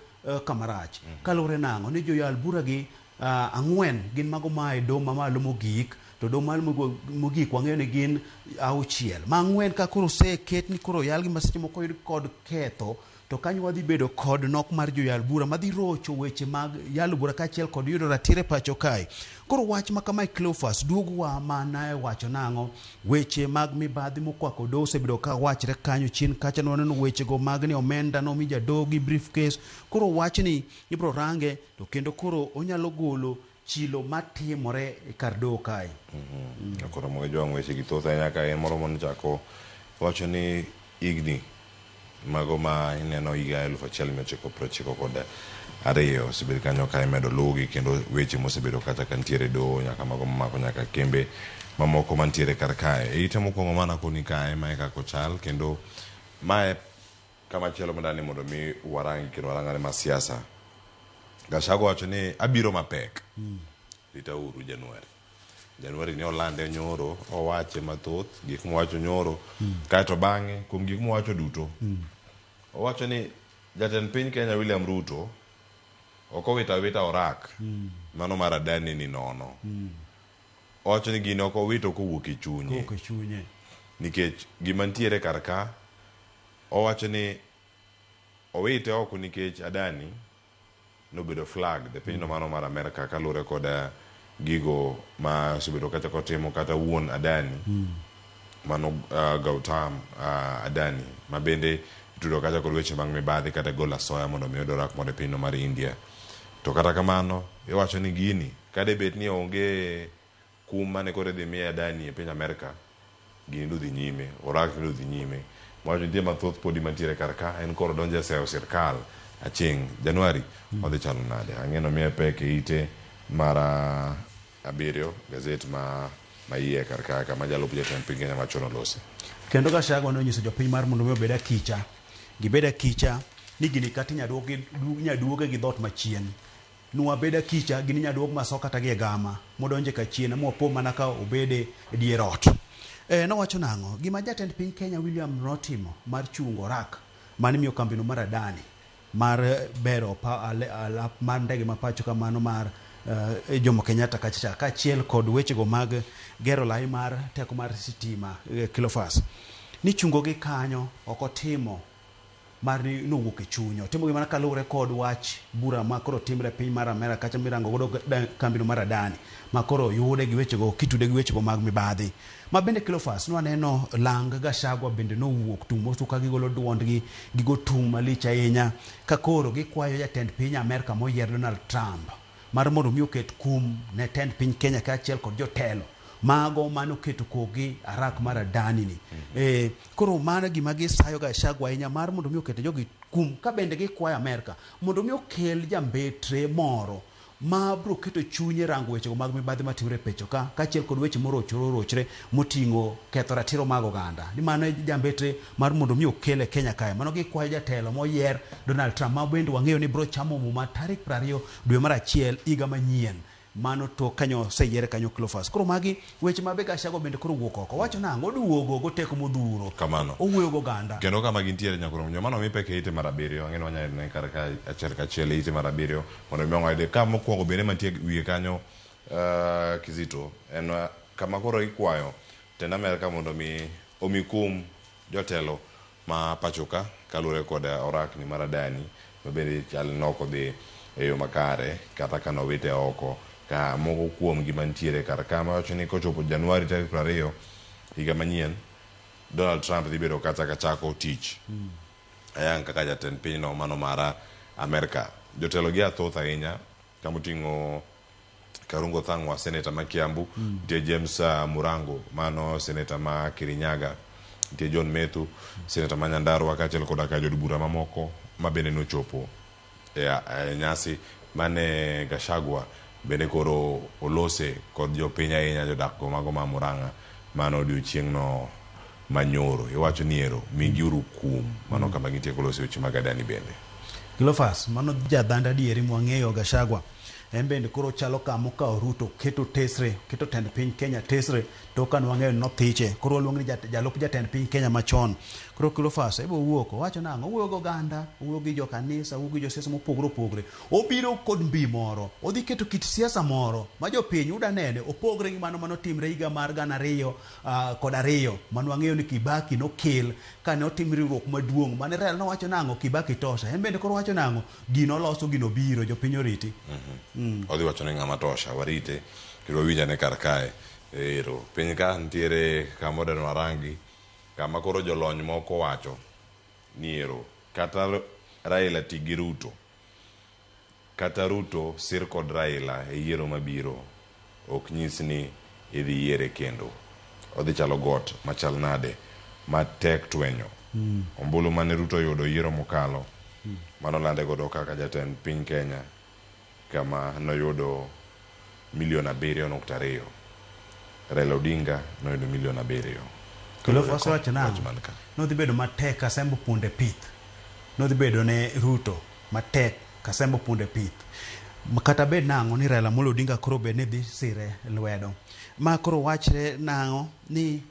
kamarach. Kaluwore nang'o? Ni joyal bura gi ang'wen gin mago maa e doho mamalo mogik, to doho mamalo mogik wang'eyo ni gin auchiel. Ma ang'wen ka koro oseket ni koro oyalgi ma seche moko oyud kod ketho, to kanyo wadhi bedo kod nok mar joyal bura madhi rocho weche mag yalo bura kaachiel kod yudo ratiro e pacho kae. Koro wach ma kamae Cleophas duogowa mana e wacho nang'o? Weche mag mibadhi mokwako doho osebedo ka wachre kanyo chien kacha nwaneno wechego mag ni omenda nomi jadoho gi briefcase. Koro wachni ibro range to kendo koro onyalo golo chilo matimore e kar doho kae. Koro mogo jwang' weche gi thoth ahinya ka en moro manochako wacho ni higni mago ma ineno higa 1992 osebedo kanyo ka imedo luwgi kendo weche mosebedo kata ka nitiere doho nyaka mago mamako nyaka kembe mamoko mantiere kar kae. E ite mokwongo mana koni kae mae kaka ochal kendo mae kama chielo madani mondo mi warangi kendo warang'ane ma siasa. Gachagua wacho ni abiro mapek. Ritauru Januari. Januari ne olande nyoro, owache mathoth, gik mowacho nyoro. Kaeto bang'e, kuom gik mowacho duto, owacho ni jatend piny Kenya William Ruto ok owito awita orak, mano mar Adani ni nono. Owacho ni gini ok owito kowuok e chunye. Kowuok e chunye. Nikech gima nitiere kar ka, owacho ni owite oko nikech Adani nobedo flagged e pinyno mano mar Amerka kaluwore kod gigo ma osebedo kacha kotimo kata wuon Adani mano Gautam Adani ma bende itudo kacha kod weche mag mibadhi kata golo asoya mondo mi oyud orak moro e pinyno mar India. To kata kamano iwacho ni gini kade bed ni onge kum mane koro idhi miye Adani e piny Amerka, gini dodhi nyime, orak ni dodhi nyime. Wacho nitie mathoth podi mantiere kar ka, en koro donjo e seyo sirkal aching' Januari odhi chalo nade? Ang'e nomiye pek e ite mar abiriyo gazet ma maiye kar ka kama jalup jatend piny Kenya machon olose. Kendo Gachagua nonyiso jopiny mar mondo mi obed akicha, gibed akicha ni gini kata inya duoge gi dhot machien. Nwabed akicha gini inya duog maso kata gi e gama modonje kachien mwapo mana ka obede e dier ot. Nowacho nang'o? Gima jatend piny Kenya William notimo mar chungo orak mane miyo kambino mar Adani mar bero alap mar ndege ma pacho kamano mar Jomo Kenyatta kacha cha kaachiel kod wechego mag gero lai mar teko mar sitima Cleophas. Ni chungo gi kanyo ok otimo mar ni nowuok e chunye. Otimo gi mana kaluwore kod wach bura ma koro timre e piny mar Amerka kacha mirango godo kambino mar Adani ma koro yude gi wechego kitude gi wechego mag mibadhi. Ma bende Cleophas nwaneno lang Gachagua bende nowuok tung' mosu ka gigolo duondgi gigo tung' malich ahinya ka koro gikwayo jatend piny Amerka moyier Donald Trump mar mondo mi oket kum ne tend piny Kenya kaachiel kod jotelo mago mane oketo kogi arak mar Adani ni. Koro mano gima gisayo Gachagua ahinya mar mondo mi oket jogi kum ka bende gikwayo Amerka mondo mi okel jambetre moro ma bro keto chunye rango wechego mag mibadhi matimore e pecho ka kaachiel kod weche morochore orochre moting'o ketho ratiro mag oganda ni mano e jambetre mar mondo mi okel e Kenya kae mano gikwayo jatelo moyier Donald Trump ma bende wang'eyo ni bro chamo muma tarik 20 dwe mar achiel higa manyien mano to kanyo oseyiere kanyo Cleophas. Koro magi weche ma be Gachagua bende koro wuok oko. Owacho nang'o? Oduogo goteko modhuro. Kamano. Owuoyo goganda. Kendo kama gintiere nyakoro joma nomi pek e ite mar abiriyo ang'e ni wanyalo nene kar ka achiel kachiel e ite mar abiriyo mondo mi wang'e ka mokwongo bende mantie wiye kanyo Kizito en kama koro ikwayo tend Amerka mondo mi omi kum jotelo ma pachoka kaluwore kod orakni mar Adani ma bende chal ni ok odhi e yo makare kata ka nowite oko ka moko kuomgi mantiere kar ka mawacho ni kochopo Januari tarik 20 higa manyien Donald Trump dhi bedo kata ka chako tich ayang kaka jatend pinyno mano mar Amerka. Jotelo gi a thoth ahinya kamoting'o Karungo Thang'wa, seneta ma Kiambu, nitie James Murango, mano seneta ma Kirinyaga, nitie John Methu, seneta ma Nyandarua, kaachiel koda ka jood bura mamoko ma bende nochopo e, e nyasi mane Gachagua bende koro olose kod jopiny ahinya jodak go mago ma Murang'a mano odiochieng'no manyoro. Iwacho ni ero migiuru kum mano kama gintie kolose weche mag Adani bende. Cleophas, mano jadhanda adieri mwang'eyo Gachagua. En bende koro chalo kama okawo Ruto keto tesre, keto tend piny Kenya tesre to ka nwang'eyo ni nothiche. Koro waluongo ni jalup jatend piny Kenya machon. Koro Cleophas ebo wuok, owacho nang'o? Owuoyo gi oganda, owuoyo gi jokanisa, owuoyo gi josiasa mopogore opogore. Obiro kod mbi moro, odhi keto kit siasa moro ma jopiny uda nene opogre gi mano manotimre higa mar 2002 mane wang'eyo ni Kibaki nokel kane otim riwruok maduong' mane Raila nowacho nang'o? Kibaki tosha. En bende koro wacho nang'o? Gino oloso, gino biro, jopiny oriti. Odhi wacho ni ng'ama tosha warite kendo wawinj ane kar kae ero piny ka nitiere kama odeno arangi kama koro jolony moko wacho ni ero kata Raila ti gi Ruto kata Ruto sir kod Raila e yiero mabiro ok nyis ni idhi yiere kendo. Odhi chalo got machal nade ma tek twenyo. Ombulu mane Ruto oyudo yiero mokalo manolande godo kaka jatend piny Kenya kama noyudo milion 7.2. Raila Odinga noyudo milion 7. Cleophas wacho nang'o? Wach man ka. Nodhi bedo matek kasembo punde pith. Nodhi bedo ne Ruto matek kasembo punde pith. Kata bed nang'o ni Raila Amolo Odinga koro bed ni dhi sire lwedo. Ma koro wachre nang'o ni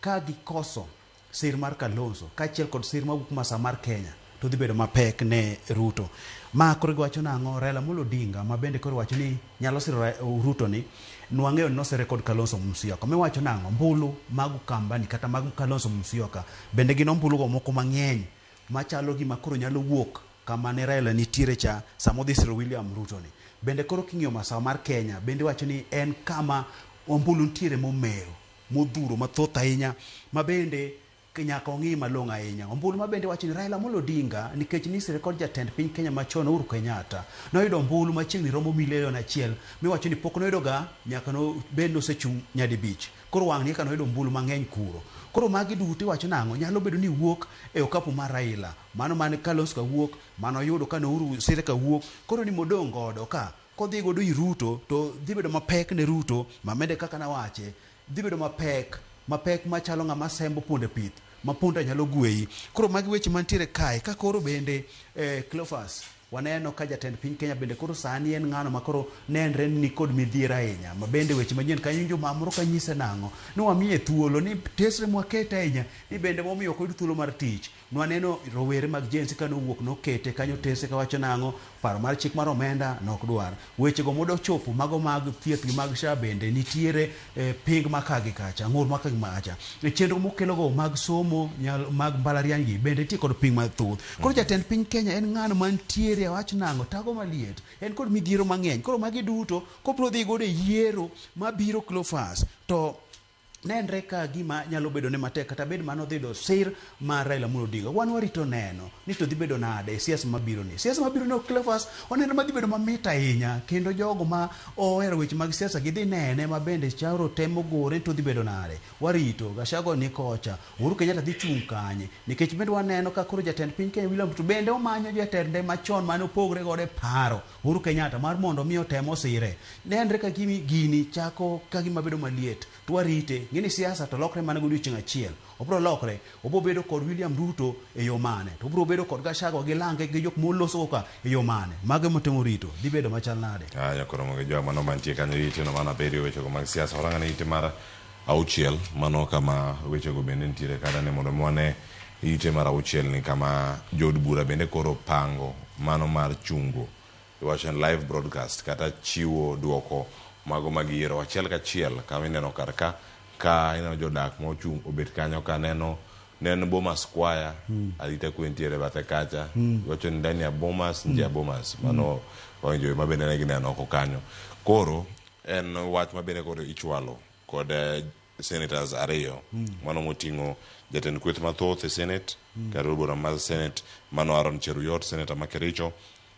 ka gikoso sir mar Kalonzo kaachiel kod sir mawuok masa mar Kenya to dhi bedo mapek ne Ruto. Ma koro giwacho nang'o Raila Amolo Odinga ma bende koro wacho ni nyalo siro Ruto ni nwang'eyo ni nosere kod Kalonzo Musyoka. Miwacho nang'o ombulu mag Ukambani kata mag Kalonzo Musyoka bende gin ombulu go moko mang'eny machalo gima koro nyalo wuok kama ne Raila nitiere cha sama odhi siro William Ruto ni. Bende koro king'iyo masawa mar Kenya bende wacho ni en kama ombulu nitiere momewo modhuro mathoth ahinya ma bende nyaka ong'i malong'o ahinya. Ombulu ma bende wacho ni Raila Amolo Odinga nikech nisire kod jatend piny Kenya machon Uhuru Kenyatta noyudo ombulu machiegni romo milion 1 miwacho ni pok noyudo ga nyaka no bed nosechung' nyadibich. Koro wang' ni eka noyudo ombulu mang'eny kuro. Koro magi duto iwacho nang'o nyalo bedo ni wuok e okapu mar Raila. Mano mane Kalonzo kawuok, mano oyudo ka Uhuru sire kawuok. Koro ni modong' godo ka kodhi godo ir Ruto to dhi bedo mapek ne Ruto mamede kaka nawache dhi bedo mapek mapek machalo ng'ama sembo punde pith ma punda nyalo gweyi. Koro magi weche mantiere kae ka koro bende Cleophas Waneno ka jatend piny Kenya bende koro sani en ng'ano ma koro nenre ni nikod midhiero ahinya. Ma bende weche manyien kanyo winjo mama moro ka nyise nang'o. Ni wamiye thuolo ni tesre mwakete ahinya ni bende momiyo ok oyud thuolo mar tich. Nwaneno rowere mag Gen Z kane owuok nokete kanyo tese kawacho nang'o, paro mar chik mar omenda nok dwar. Wechego modochopo mago mag thieth gi mag SHA bende nitiere eh, ping maka gi kacha, ng'ur maka gi macha. E chenro mokelogo mag somo nyal, mag mbalariany gi bende nitie kod ping mathoth. Koro jatend piny Kenya en ng'ano mantiere awach nang'o, tago maliet, en kod midhiero mang'eny. Koro magi duto kopro dhi godo e yiero mabiro Cleophas to nenre ka gima nyalo bedo ne matek kata bed mano dhi yudo sir mar Raila Amolo Odinga. Wan warito neno ni to dhi bedo nade e siasa mabiro ni. Siasa mabiro ni Cleophas oneno madhi bedo mamit ahinya kendo jogo ma ohero weche mag siasa gidhi nene ma bende Chauro temo gore to dhi bedo nade. Warito Gachagua ni kocha, Uhuru Kenyatta dhi chung' kanye nikech bende waneno ka koro jatend piny Kenya William Ruto bende omanyo jatende machon mane opogre godo e paro Uhuru Kenyatta mar mondo mi otem osire. Nenre ka gimi gini chako ka gima bedo maliet. To warite, ng'eni siasa to lokre mana godiochieng' achiel. Obro lokre, obro bedo kod William Ruto e yo mane? To obro bedo kod Gachagua gi lange gi jok molosogo ka e yo mane? Mago ema temo rito, dhi bedo machal nade? Aya koro mondo jowa mano mantie kanyo ite no mano abiriyo wechego mag siasa. Warang'ane ite mar auchiel mano kama wechego bende nitiere kata ni mondo mi wane ite mar auchiel ni kama jood bura bende koro pango mano mar chungo iwacho ni live broadcast kata chiwo duoko mago mag yiero achiel kachiel kama ineno kar ka ka ineno jodak mochung' obet kanyo ka neno neno Bomas Square arita kwe nitiere bathe kacha iwacho ni ndani ya Bomas nje ya Bomas mano wawinjo ma bende ne gineno oko kanyo koro en wach ma bende koro ichwalo kod senators ariyo mano moting'o jatend kweth mathoth e senate kata od bura mar senate mano Aaron Cheruiyot senator ma Kericho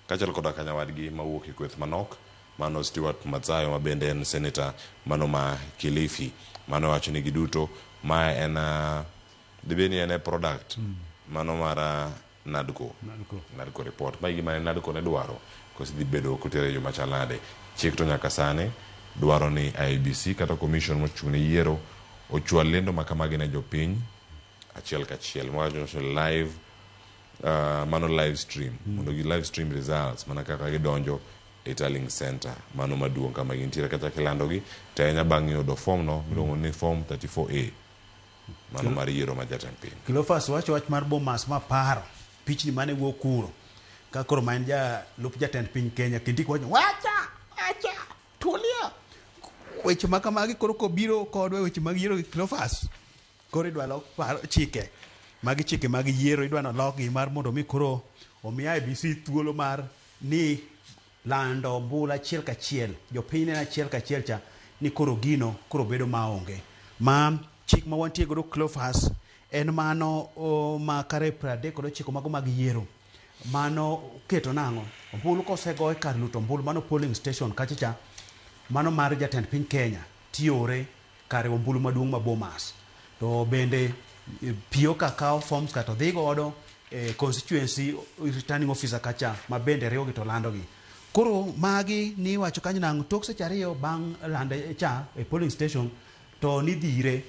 kaachiel koda ka nyawadgi mawuok e kweth manok mano Stewart Madzayo ma bende en senator mano ma Kilifi. Mano wacho ni giduto ma en dibed ni en e product mano mar NADCO. NADCO. NADCO report. Ma e gima ne NADCO ne dwaro koso dhi bedo kotere e yo machal nade. Chik to nyaka sani dwaro ni IEBC kata commission mochung' ne yiero ochwal lendo ma kamagi ne jopiny achiel kachiel. Mawacho ni live mano live stream mondo gi live stream results mana kaka gidonjo e tallying center mano maduong' kama gintiere kata kilandogi to ahinya bang' yudo form no miluongo ni form 34A mano mar yiero ma jatend piny. Cleophas wacho wach mar Bomas ma paro pichni mane wuok kuro ka koro ma en jalup jatend piny Kenya Kindiki wacho wacha wacha tulia weche ma kamagi koro kobiro kodwa e weche mag yiero gi Cleophas koro idwa lok paro chike magi chike mag yiero idwa nolokgi mar mondo mi koro omi IEBC thuolo mar ni lando ombulu achiel kachiel jopiny neno achiel kachiel cha ni koro gino koro bedo maonge ma chik ma wantie godo Cleophas en mano o, ma kare 39 mago mag yiero mano keto nang'o ombulu kosego e kar luto ombulu mano polling station kacha cha mano mar jatend piny Kenya tiore kare ombulu maduong' ma Bomas to bende PO ka kawo forms ka to dhi godo e constituency returning officer kacha ma bende riwogi to landogi. Koro magi ni iwacho kanyo nang'o tok seche ariyo bang' lande cha e polling station to nidhire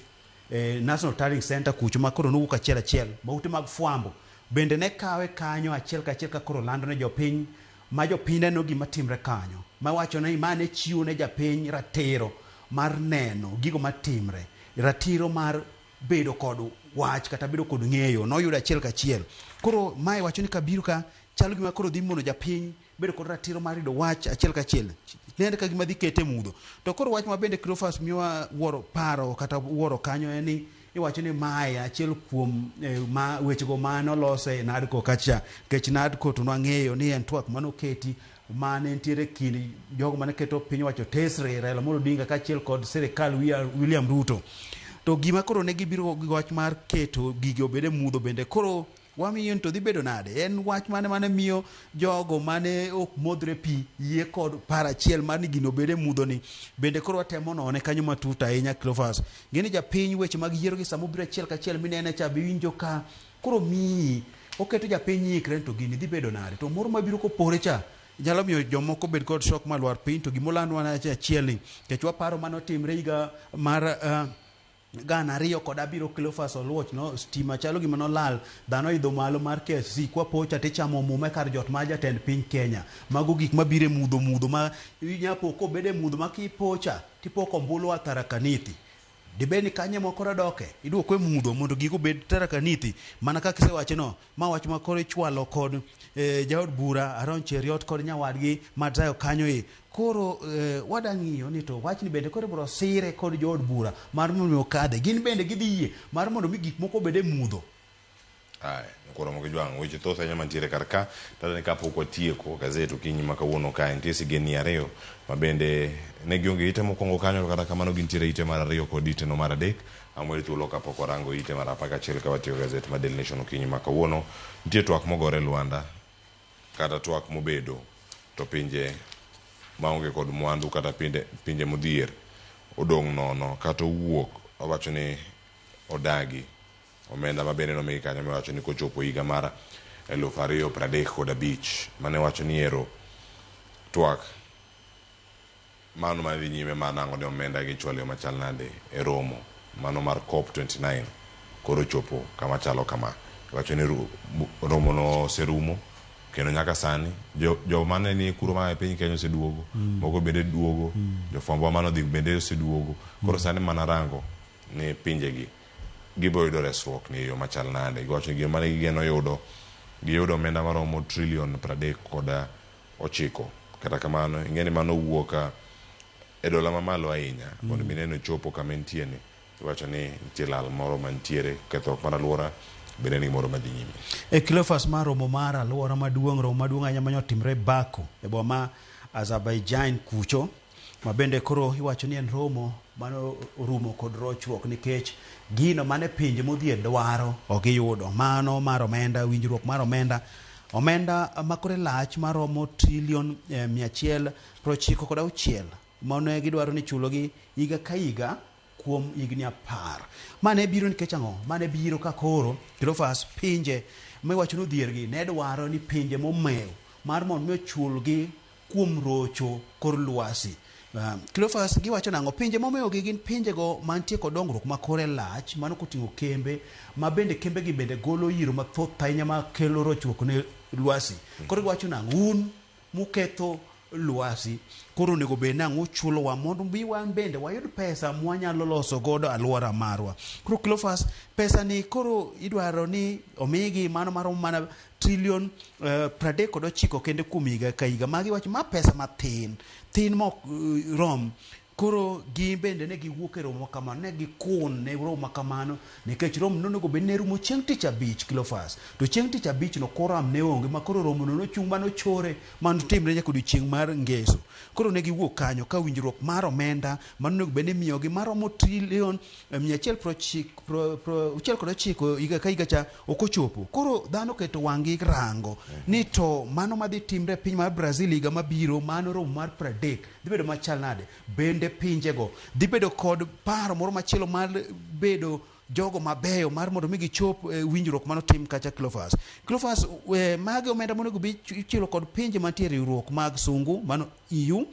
e National Tallying Center kucho ma koro nowuok achiel achiel ma ute mag fwambo bende ne kawe kanyo achiel kachiel ka koro lando ne jopiny ma jopiny neno gima timre kanyo ma wacho ni ma ne chiwo ne japiny ratiro mar neno gigo matimre ratiro mar bedo kod wach kata bedo kod ng'eyo noyudo achiel kachiel. Koro mae wacho ni kabiro ka chalo gima koro dhi mono japiny bedo kod ratiro mar yudo wach achiel kachiel. Nende ka gima dhi kete mudho. To koro wach ma bende Cleophas miyowa wuoro paro kata wuoro kanyo en ni iwacho ni mae achiel kuom ma wechego mane olose e NADCO kacha nikech NADCO to nwang'eyo ni en twak manoketi mane nitiere kind jogo mane keto piny owacho tesre Raila Amolo Odinga kaachiel kod sirikal William Ruto. To gima koro ne gibiro gi wach mar keto gigi obed e mudho bende koro wamiyo ni to dhi bedo nade? En wach mane mane miyo jogo mane ok modhre pi yie kod paro achiel mar ni gino obed e mudho ni bende koro watemo none kanyo matut ahinya Cleophas. Ng'eni japiny weche mag yiero gi sama obiro achiel kachiel minene cha be iwinjo ka koro miyi oketo japiny ikre to gini dhi bedo nade to moro mabiro kopore cha nyalo miyo jomoko bed kod shock malwar piny to gimolandwa achiel ni nikech waparo mane otimre higa mar 2007 Cleophas Oluoch no stima chalo gima nolal dhano idho malo mar KICC kwa pocha tichamo muma e kar jot mar jatend piny Kenya. Mago gik mabiro e mudho mudho ma inyapo kobede mudho ma kipocha tipoko ombulu a Tharaka Nithi. Dibed ni kanye moko dodoke iduoko e mudho mondo gigo obed Tharaka Nithi mana kaka isewacho no ma wach ma koro ichwalo kod jaod bura Aaron Cheruiyot kod nyawadgi Madzayo kanyo e koro wada ng'iyo ni to wachni bende koro ibiro sire kod jood bura mar mondo okadhe gin bende gidhi yie mar mondo mi gik moko obed e mudho. Aya, koro mogi jwang' weche thoth ahinya mantiere kar ka. Tadwa ni kapok watieko gazet okinyi ma kawuono kae, nitie sigendni ariyo ma bende ne gionge ite mokwongo kanyo, to kata kamano gintiere ite mar ariyo kod ite no mar adek. Ang' thuolo kapok warango ite mar 11 ka watieko gazet mar Daily Nation okinyi ma kawuono. Nitie twak mogore e Luanda, kata twak mobedo to pinje maonge kod mwandu kata pinje modhier odong' nono kata owuok owacho ni odagi omenda ma bende nomigi kanyo miwacho ni kochopo higa mar 2035 mane wacho ni ero twak mano madhi nyime mar nango ni omenda gichwalo machal nade e romo mano mar COP29 koro chopo kama chalo kama. Iwacho ni romo no oserumo kendo nyaka sani joma ne ni kuro ma e piny Kenya oseduogo, moko bende duogo, jofwambo manodhi bende oseduogo. Koro sani mana rango ni pinjegi gibiro yudo resruok ni e yo machal nade. Giwacho ni gima ne gigeno yudo, giyudo omenda maromo trilion 39. Kata kamano, ing'e ni mano wuok e dola mamalo ahinya mondo mi neno chopo kama entie ni. Iwacho ni nitie lal moro mantiere, kethruok mar alwora bende ni gimoro madhi nyime. E Cleophas mar romo mar alwora maduong', romo maduong' ahinya mane otimre Baku e boma ma Azerbaijan kucho, ma bende koro iwacho ni en romo mane orumo kod rochruok nikech gino mane pinje modhier dwaro ok giyudo. Mano mar omenda, winjruok mar omenda, omenda makore lach maromo trilion 196 mane gidwaro ni chulogi higa ka higa kuom higni 10. Mane biro nikech ang'o? Mane biro ka koro Cleophas pinje miwacho ni odhiergi ne dwaro ni pinje momew mar mondo mi ochulgi kuom rocho kor lwasi. Cleophas giwacho nang'o? Pinje momewogi gin pinjego mantie kod dongruok ma kore lach, mano koting'o kembe, ma bende kembegi bende golo yiro mathoth ahinya makelo rochruok ne lwasi. Koro giwacho nang'o? Un muketho lwasi, koro onego bed nang'o uchulowa mondo mi wan bende wayud pesa mwanyalo loso godo alwora marwa. Koro Cleophas, pesa ni koro idwaro ni omigi mano maromo mana trilion 39 kende kuom higa ka higa. Magi wacho ma pesa mathin, thin mok rom. Koro gin bende ne giwuok e romo kamano, ne gikun ne romo kamano nikech romo nonego bed ne rumo chieng' tich abich Cleophas. To chieng' tich abich no quorum ne onge ma koro romo no nochung' manochore manotimre nyaka odiochieng' mar ngeso. Koro ne giwuok kanyo ka winjruok mar omenda manonego bed ni imiyogi maromo trilion 169 higa ka higa cha ok ochopo. Koro dhano oketo wang'gi rango ni to mano madhi timre e piny mar Brazil higa mabiro, mano romo mar 30 dhi bedo machal nade? Bende pinjego dhi bedo kod paro moro machielo mar bedo jogo mabeyo mar mondo mi gichop winjruok manotim kacha Cleophas. Cleophas, magi omenda monego bi ichulo kod pinje mantie e riwruok mag sungu mano EU,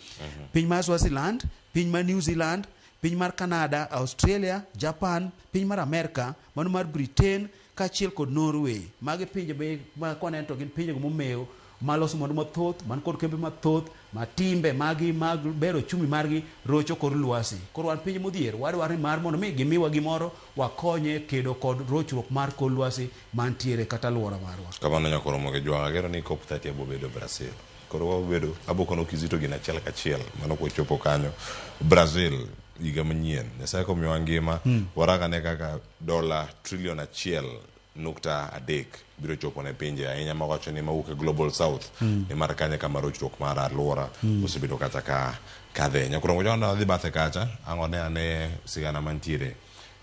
piny mar Swaziland, piny mar New Zealand, piny mar Canada, Australia, Japan, piny mar Amerika, mano mar Britain kaachiel kod Norway. Magi pinje be ma kwaneno to gin pinje momew maloso mwandu mathoth, man kod kembe mathoth, ma timbe magi mag bero ochumi margi rocho kor lwasi. Koro wan piny modhier, wadwaro ni mar mondo mi gimiwa gimoro wakonye kedo kod rochruok mar kor lwasi mantiere kata alwora marwa. Kamano nyakoro moge jwang' ageno ni COP 30 abo bedo Brazil. Koro wabedo abo kono Kizito gin achiel kachiel mano kochopo kanyo Brazil higa manyien. Nyasaye komiwa ngima warangane kaka dola trilion 1.3 biro chopo ne pinje ahinya mawacho ni mawuok e Global South nimar kanyo kama rochruok mar alwora osebedo kata ka kadhe. Nyakoro mojo dhi bathe kacha ang' ne ane sigana mantiere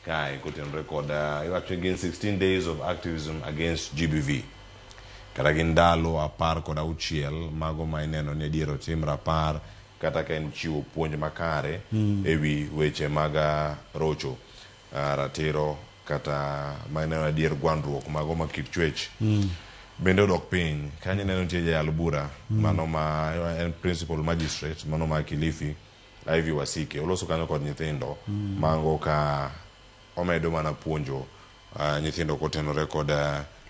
kae kotenore kod iwacho ni gin 16 days of activism against GBV. Kata gin ndalo 16 mago ma ineno ni adier otim rapar kata ka en chiwo puonj makare ewi weche mag rocho ratiro kata ma ineno adier gwandruok mago ma kit chwech bende odok piny. Kanyo ineno nitie jayal bura mano ma en principal magistrate mano ma Kilifi Ivy Wasike oloso kanyo kod nyithindo mango ka omedo mana puonjo nyithindo kotenore kod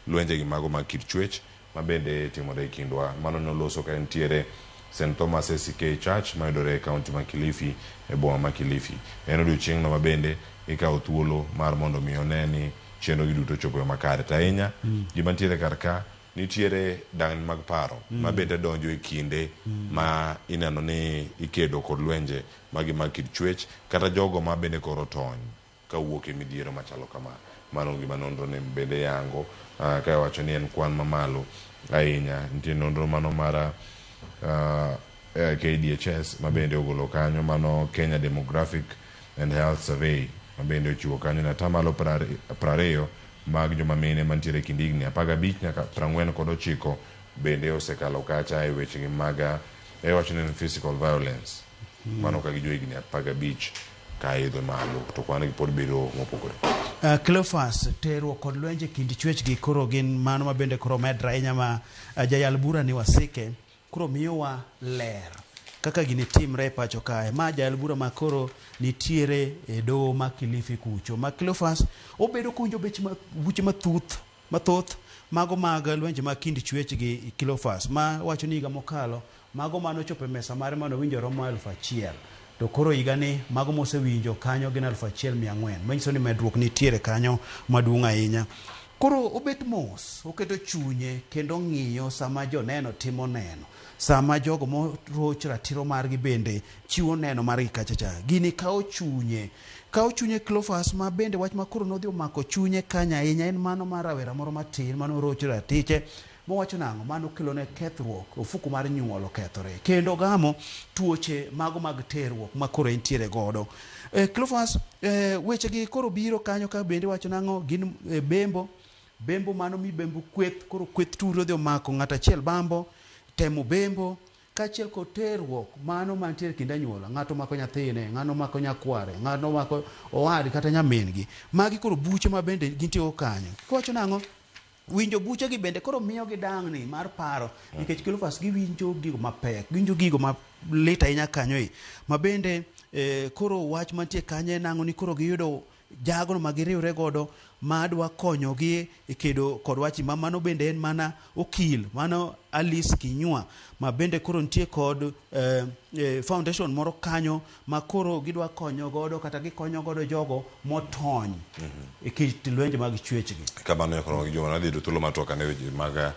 lwenje gi mago mag kit chwech ma bende timore e kindwa. Mano noloso ka entiere St Thomas ACK Church mayudore e kaunti ma Kilifi e boma ma Kilifi. En odiochieng'no ma bende ikawo thuolo mar mondo mi one ni chenro gi duto ochopo e yo makare. To ahinya gima nitiere kar ka nitiere dang'ni mag paro ma bende donjo e kinde ma ineno ni ikedo kod lwenje magi mag kit chwech kata jogo ma bende koro tony kawuok e midhiero machalo kama. Mano gima nonro ni bende yango ka iwacho ni en kwan mamalo ahinya. Nitie nonro mano mar KDHS ma bende ogolo kanyo mano Kenya Demographic and Health Survey ma bende ochiwo kanyo ni atamalo 20 mag joma mine mantiere e kind higni 15 nyaka 49 bende osekalo kacha e weche gi mag iwacho ni en physical violence. Mano ka gi jo higni 15 ka idho malo to kwan gi pod bedo mopogore. Cleophas, terruok kod lwenje kind chwech gi koro gin mano ma bende koro medre ahinya ma jayal bura ni Wasike koro miyowa ler kaka gini timre e pacho kae. Ma jayal bura ma koro nitiere e doho ma Kilifi kucho. Ma Cleophas obedo kowinjo bech ma, buche mathuth mathoth mago mag lwenje mag kind chwech gi Cleophas ma wacho ni higa mokalo mago mane ochopo e mesa mare mane owinjo romo 1000 to koro higani mago mosewinjo kanyo gin 1400 manyiso ni medruok nitiere kanyo maduong' ahinya. Koro obet mos, oketo chunye kendo ong'iyo sama joneno timo neno, sama jogo moroch ratiro margi bende chiwo neno margi kacha cha. Gini kawo chunye, kawo chunye Cleophas ma bende wach ma koro nodhi omako chunye kanyo ahinya en mano mar rawera moro matin mane oroch ratiche mowacho nang'o mano kelone kethruok ofuku mar nyuol okethore kendo gamo tuoche mago mag terruok ma koro entiere godo. Cleophas, weche gi koro biro kanyo ka bende wacho nang'o gin bembo bembo mano mi bembo kweth koro kweth turi odhi omako ng'ato achiel bambo temo bembo kaachiel kod terruok mano mantiere kind anyuola ng'ato omako nyathine ng'ano omako nyakware ng'ano omako owad kata nyamin gi magi koro buche ma bende gintie go kanyo kiwacho nang'o winjo buche gi bende koro miyo gi dang'ni mar paro nikech Cleophas giwinjo gigo mapek giwinjo gigo malit ahinya kanyo e ma bende koro wach mantie kanyo en ang'o ni koro giyudo jagono ma giriwre godo ma dwa konyogi e kedo kod wach ma mano bende en mana okil mano Alice Kinyua ma bende koro nitie kod foundation moro kanyo ma koro gidwa konyo godo kata gikonyo godo jogo motony e kit lwenje mag chwechgi. Kamano koro gi joma nadhi yudo thuolo mar twak ane weche mag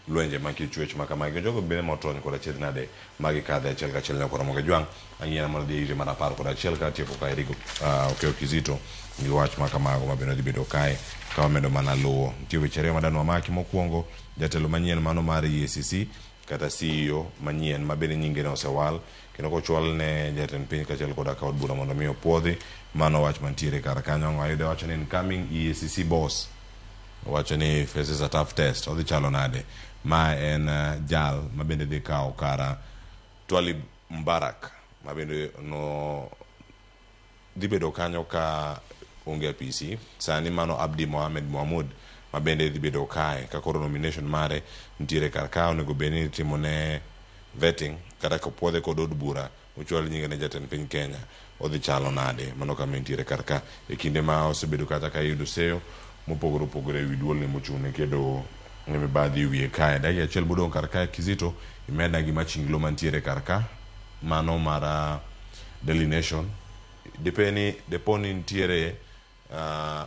lwenje mag kit chwech ma kamagi jogo bende motony kod achiedh nade ma gikadhe achiel kachiel nyakoro moga jwang' ang'iyo mondo dhi ire mar 11 ka tieko ka Eric Okeyo Kizito gi wach ma kamago ma bende dhi bedo kae ka wamedo mana luwo. Nitie weche ariyo madwa wamaki. Mokwongo, jatelo manyien mano mar EACC kata CEO manyien ma bende nyinge ne osewal kendo kochwal ne jatend piny kaachiel koda ka od bura mondo mi opuodhi. Mano wach mantiere kar kanyo. Ayudo wacho ni incoming EACC boss wacho ni faces a tough test. Odhi chalo nade? Ma en jal ma bende dhi kawo kara Twalib Mbarak ma bende no dhi bedo kanyo ka onge apisi. Sani mano Abdi Mohamed Mohamud ma bende dhi bedo kae ka koro nomination mare nitiere kar ka onego bed ni itimo ne vetting kata kopuodhe kod od bura ochwal nyinge ne jatend piny Kenya odhi chalo nade. Mano kama entiere kar ka e kinde ma osebedo kata ka iyudo seyo mopogore opogore ewi duolni mochung' ne kedo ne mibadhi e wiye kae. Dakika achiel modong' kar kae Kizito imedna gi machinglo mantiere kar ka mano mar Daily Nation depo ni nitiere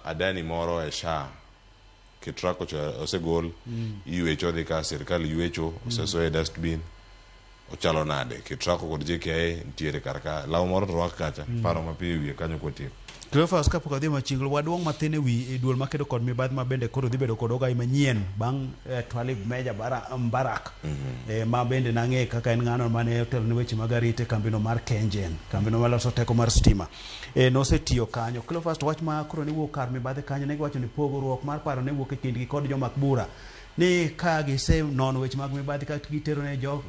adani moro e SHA Ketraco cha osegol iywecho odhi ka sirkal ywecho osesoye e dustbin ochalo nade Ketraco kod JKIA nitiere kar ka law moro to rwak kacha paro mapiyo e wiye kanyo kwatieko. Cleophas kapok adhi machinglo waduong' mathin e wi e duol makedo kod mibadhi ma bende koro dhi bedo kod ogai manyien bang' Twalib Meja Mbarak ma bende nang'e kaka en ng'ano mane otelo ne weche mag arita e kambino mar Kengen, kambino maloso teko mar stima. Nosetiyo kanyo. Cleophas to wach ma koro ne wuok kar mibadhi kanyo ne giwacho ni pogruok mar paro ne wuok e kindgi kod jomak bura ni ka gisenono weche mag mibadhi ka gitero ne jo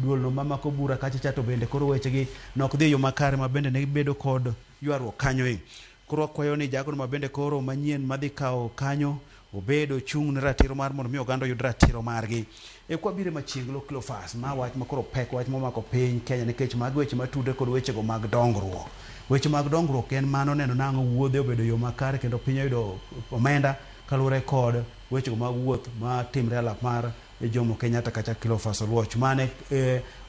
duolno mamako bura kacha cha to bende koro wechegi nok dhi e yo makare ma bende ne gibedo kod ywaruok kanyo e. Koro wakwayo ni jagono ma bende koro manyien madhi kawo kanyo obed ochung' ne ratiro mar mondo mi oganda oyud ratiro margi. E kwabiro machiegni Cleophas, ma wach ma koro pek wach momako piny Kenya nikech magi weche matudre kod wechego mag dongruok. Weche mag dongruok en mano neno nang'o wuodhe obedo yo makare kendo piny oyudo omenda kaluwore kod wechego mag wuoth matimre alap mar Jomo Kenyatta kacha Cleophas Oluoch. Mane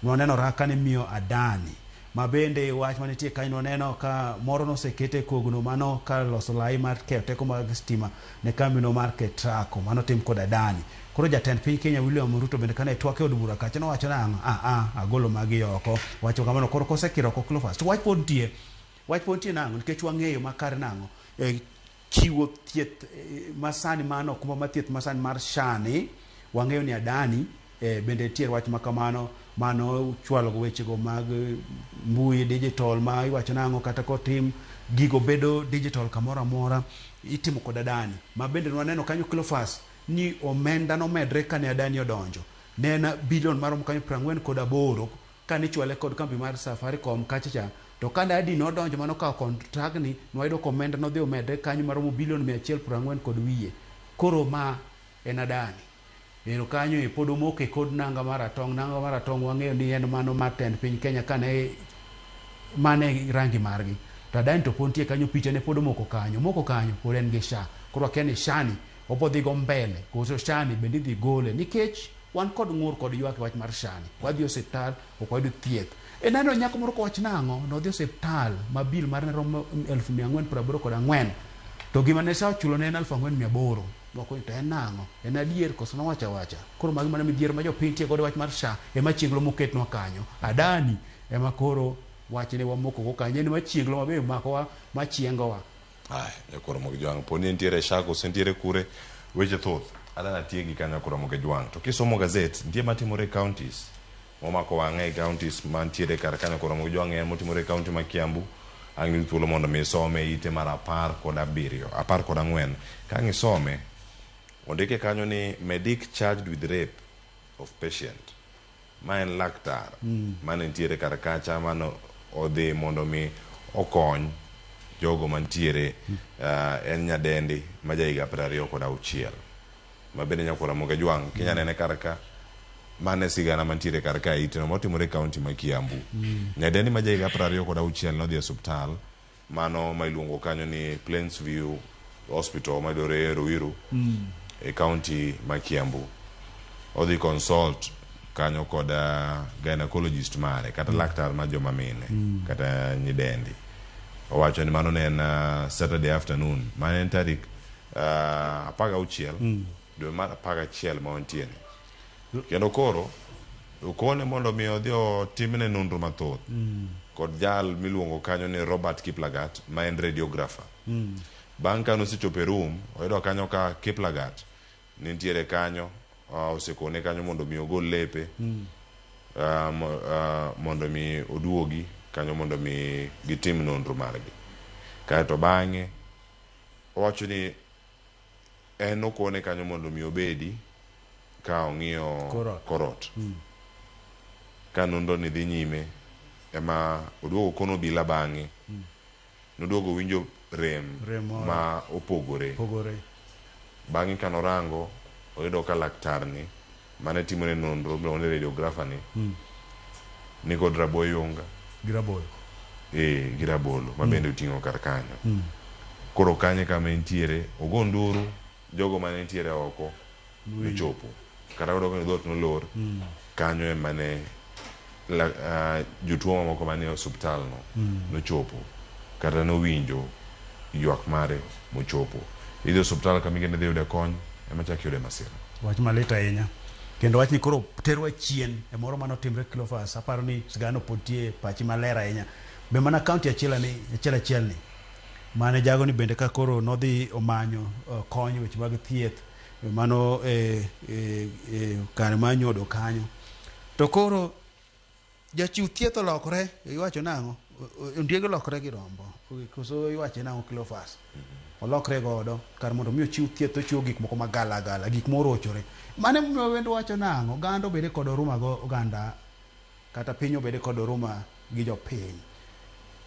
nwaneno raka ni miyo Adani ma bende wach manitie kanyo nwaneno ka moro nosekete kogno mano kar loso lai mar keyo teko mag stima ne kambino mar Ketraco mano tim kod Adani. Koro jatend piny Kenya William Ruto bende kane twak e od bura kacha nowacho nang'o? Ah ah agolo magi oko. Wacho kamano koro kosekiro oko Cleophas to wach pod nitie. Wach pod nitie nang'o? Nikech wang'eyo makare nang'o? Chiwo thieth masani mano okumba mar thieth masani mar SHA ni wang'eyo ni Adani bende nitie wach makamano mano chwalo wechego mag mbui digital ma iwacho nang'o kata kotim gigo bedo digital kamoro amora itimo kod Adani ma bende nwaneno kanyo Cleophas ni omenda nomedre kane Adani odonjo ne en bilion maromo kanyo 48 kane ichwale kod kambi mar Safaricom kacha cha to kane Adani nodonjo mano kawo contract ni nwayudo ka omenda nodhi omedre kanyo maromo bilion 140 kod wiye. Koro ma en Adani. Ero kanyo e pod omoke kod nanga maratong'. Nanga maratong' wang'eyo ni en mano mar tend piny Kenya kane mane rangi margi. To Adani to pod nitie kanyo picha ne pod omoko kanyo. Omoko kanyo pod en gi SHA. Koro wakia ni SHA ni obodhi go mbele koso SHA ni bende idhi gole nikech wan kod ng'ur kod ywak e wach mar SHA ni. Wadhi e osiptal ok wayud thieth. E neno nyako moro kowach nang'o nodhi e osiptal ma bill mare ne romo 484,000 to gima ne SHA ochulo ne en 4,800. Moko ni to en nang'o? En adier koso nowacho awacha? Koro magi mana midhiero ma jopiny tiyo godo wach mar SHA ema chienglo moketnwa kanyo. Adani ema koro wachne wamoko go kanyo. En ema chienglo mabe makowa machiengowa. Ai, nyakoro mogi jwang'. Poni nitiere SHA koso nitiere kure, weche thoth. Adana tiegi ka nyakoro mogi jwang'. To kisomo gazet, nitie matimore e counties. Momako wang'a e counties mantiere kar ka nyakoro mogi jwang' en motimore e county ma Kiambu. Ang' yud thuolo mondo mi isome ite mar 17, 14. Ka ang' isome, ondike kanyo ni medic charged with rape of patient. Ma en laktar mane nitiere kar kacha mane odhi mondo mi okony jogo mantiere en nyadendi ma ja higa 26 ma bende nyakwar Ramogi Ajwang' kinya nene kar ka mane sigana mantiere kar ka iteno motimore e county ma Kiambu. Nyadendi ma ja higa 26 nodhi e osiptal mano ma iluongo kanyo ni Plains View Hospital mayudore Ruiru e county ma Kiambu. Odhi consult kanyo kod gynecologist mare kata laktar mar joma mine kata nyidendi. Owacho ni mano ne en Saturday afternoon mane en tarik 16 dwe mar 11 ma wantie ni. Kendo koro okone mondo mi odhi otimne nonro mathoth kod jal miluongo kanyo ni Robert Kiplagat ma en radiographer. Bang' ka nosechopo e room, oyudo kanyo ka Kiplagat nitiere kanyo, osekone kanyo mondo mi ogol lepe mondo mi oduogi kanyo mondo mi gitim nonro margi. Kaeto bang'e owacho ni en okone kanyo mondo mi obedi ka ong'iyo korot. Ka nonro ni dhi nyime ema oduogo kono obila bang'e. Noduogo winjo rem ma opogore. Bang'e kanorango oyudo ka laktar ni mane timone nonro miluongo ni radiographer ni nikod rabo yunga. Gi rabolo. Gi rabolo ma bende oting'o kar kanyo. Koro kanyo kama entiere ogo nduru jogo mane nitiere oko nochopo. Kata oyudo ka dhoot nolor kanyo ema ne jotuo mamoko mane osiptal no nochopo kata nowinjo ywak mare mochopo. Idhi osiptal kama igeno idhi yude kony ema chak yude masira. Wach malit ahinya. Kendo wachni koro terwa chien e moro mane otimre Cleophas. Aparo ni sigana pod tie pachi maler ahinya. Be mana county achiel ni achiel achiel ni mane jago ni bende ka koro nodhi omanyo kony weche mag thieth mano kare mar nyodo kanyo. To koro jachiw thieth olokore iwacho nang'o? Ondieg olokore gi rombo. Koso iwache nang'o Cleophas? Olokre godo kar mondo mi ochiw thieth ochiwo gik moko magala gala gik morochore. Mano emomiyo wend wacho nang'o? Oganda obede kod oruma go oganda kata piny obede kod oruma gi jopiny.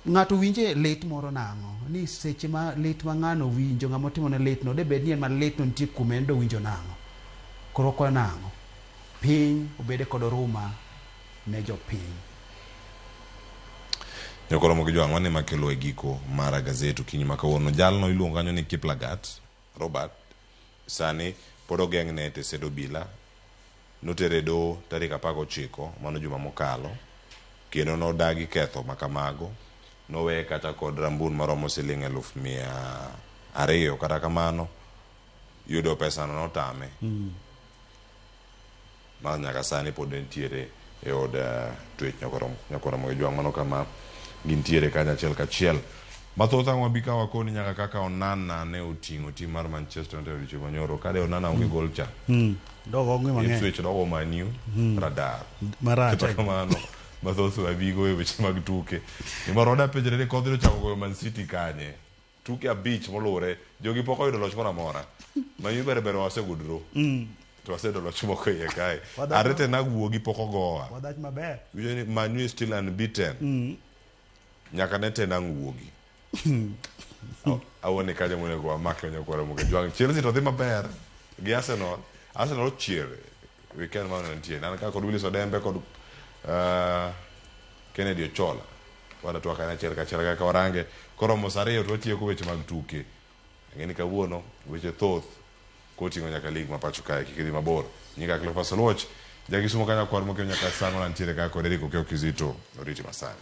Ng'ato winje lit moro nang'o? Ni seche ma lit ma ng'ano winjo ng'ama otimone lit no de bed ni en ma lit no nitie kuome en dowinjo nang'o? Koro wakwayo nang'o? Piny obede kod oruma ne jopiny. Nyokoromo gi jwang' wane makelo e giko mar gazet okinyi ma kawuono. Jalno iluongo kanyo ni Kiplagat Robert sani pod ogeng'ne e tesend obila. Notere e doho tarik 19 mano juma mokalo kendo nodagi ketho ma kamago. Noweye kata kod rambun maromo siling 200,000 kata kamano yudo pesano notame. Ma nyaka sani pod entiere e od twech Nyakoromo gi Jwang' mano kama gintiere kanyo achiel kachiel. Mathoth ang' wabi ka wakoni nyaka kaka Onana ne oting'o tim mar Manchester United odiochieng' manyoro. Kade Onana onge gol cha. Dogo ong'we mang'eny. Ipswich dogo Man U radar. Marach. Kata kamano mathoth wabigo e weche mag tuke. Nimar wada penjre ni kodhi nochako goyo Man City kanye. Tuke abich moluwore jogi pok oyudo loch moro amora. Man U ber ber wasego draw. To waseyudo loch moko iye kae. Are Ten Hag wuogi pok ogowa. Wadhach maber. Winjo ni Man U is still unbeaten. Nyaka ne Ten Hag wuogi. Awuone kanyo monego wamake nyakwara moke jwang'. Chelsea to dhi maber gi Arsenal. Arsenal ochier weekend mano nitie. An ka kod Willis Odembe kod Kennedy Ochola. Wadwa twak kanyo achiel kachiel kaka warange. Koromo saa ariyo to watieko weche mag tuke. Ang'e ni kawuono weche thoth koting'o nyaka league ma pacho kae kik idhi mabor. Nyinga Cleophas Oluoch. Jakisumo kanyo kwar mokeo nyaka sano nantiere ka kod Eric Okeyo Kizito. Oriti masani.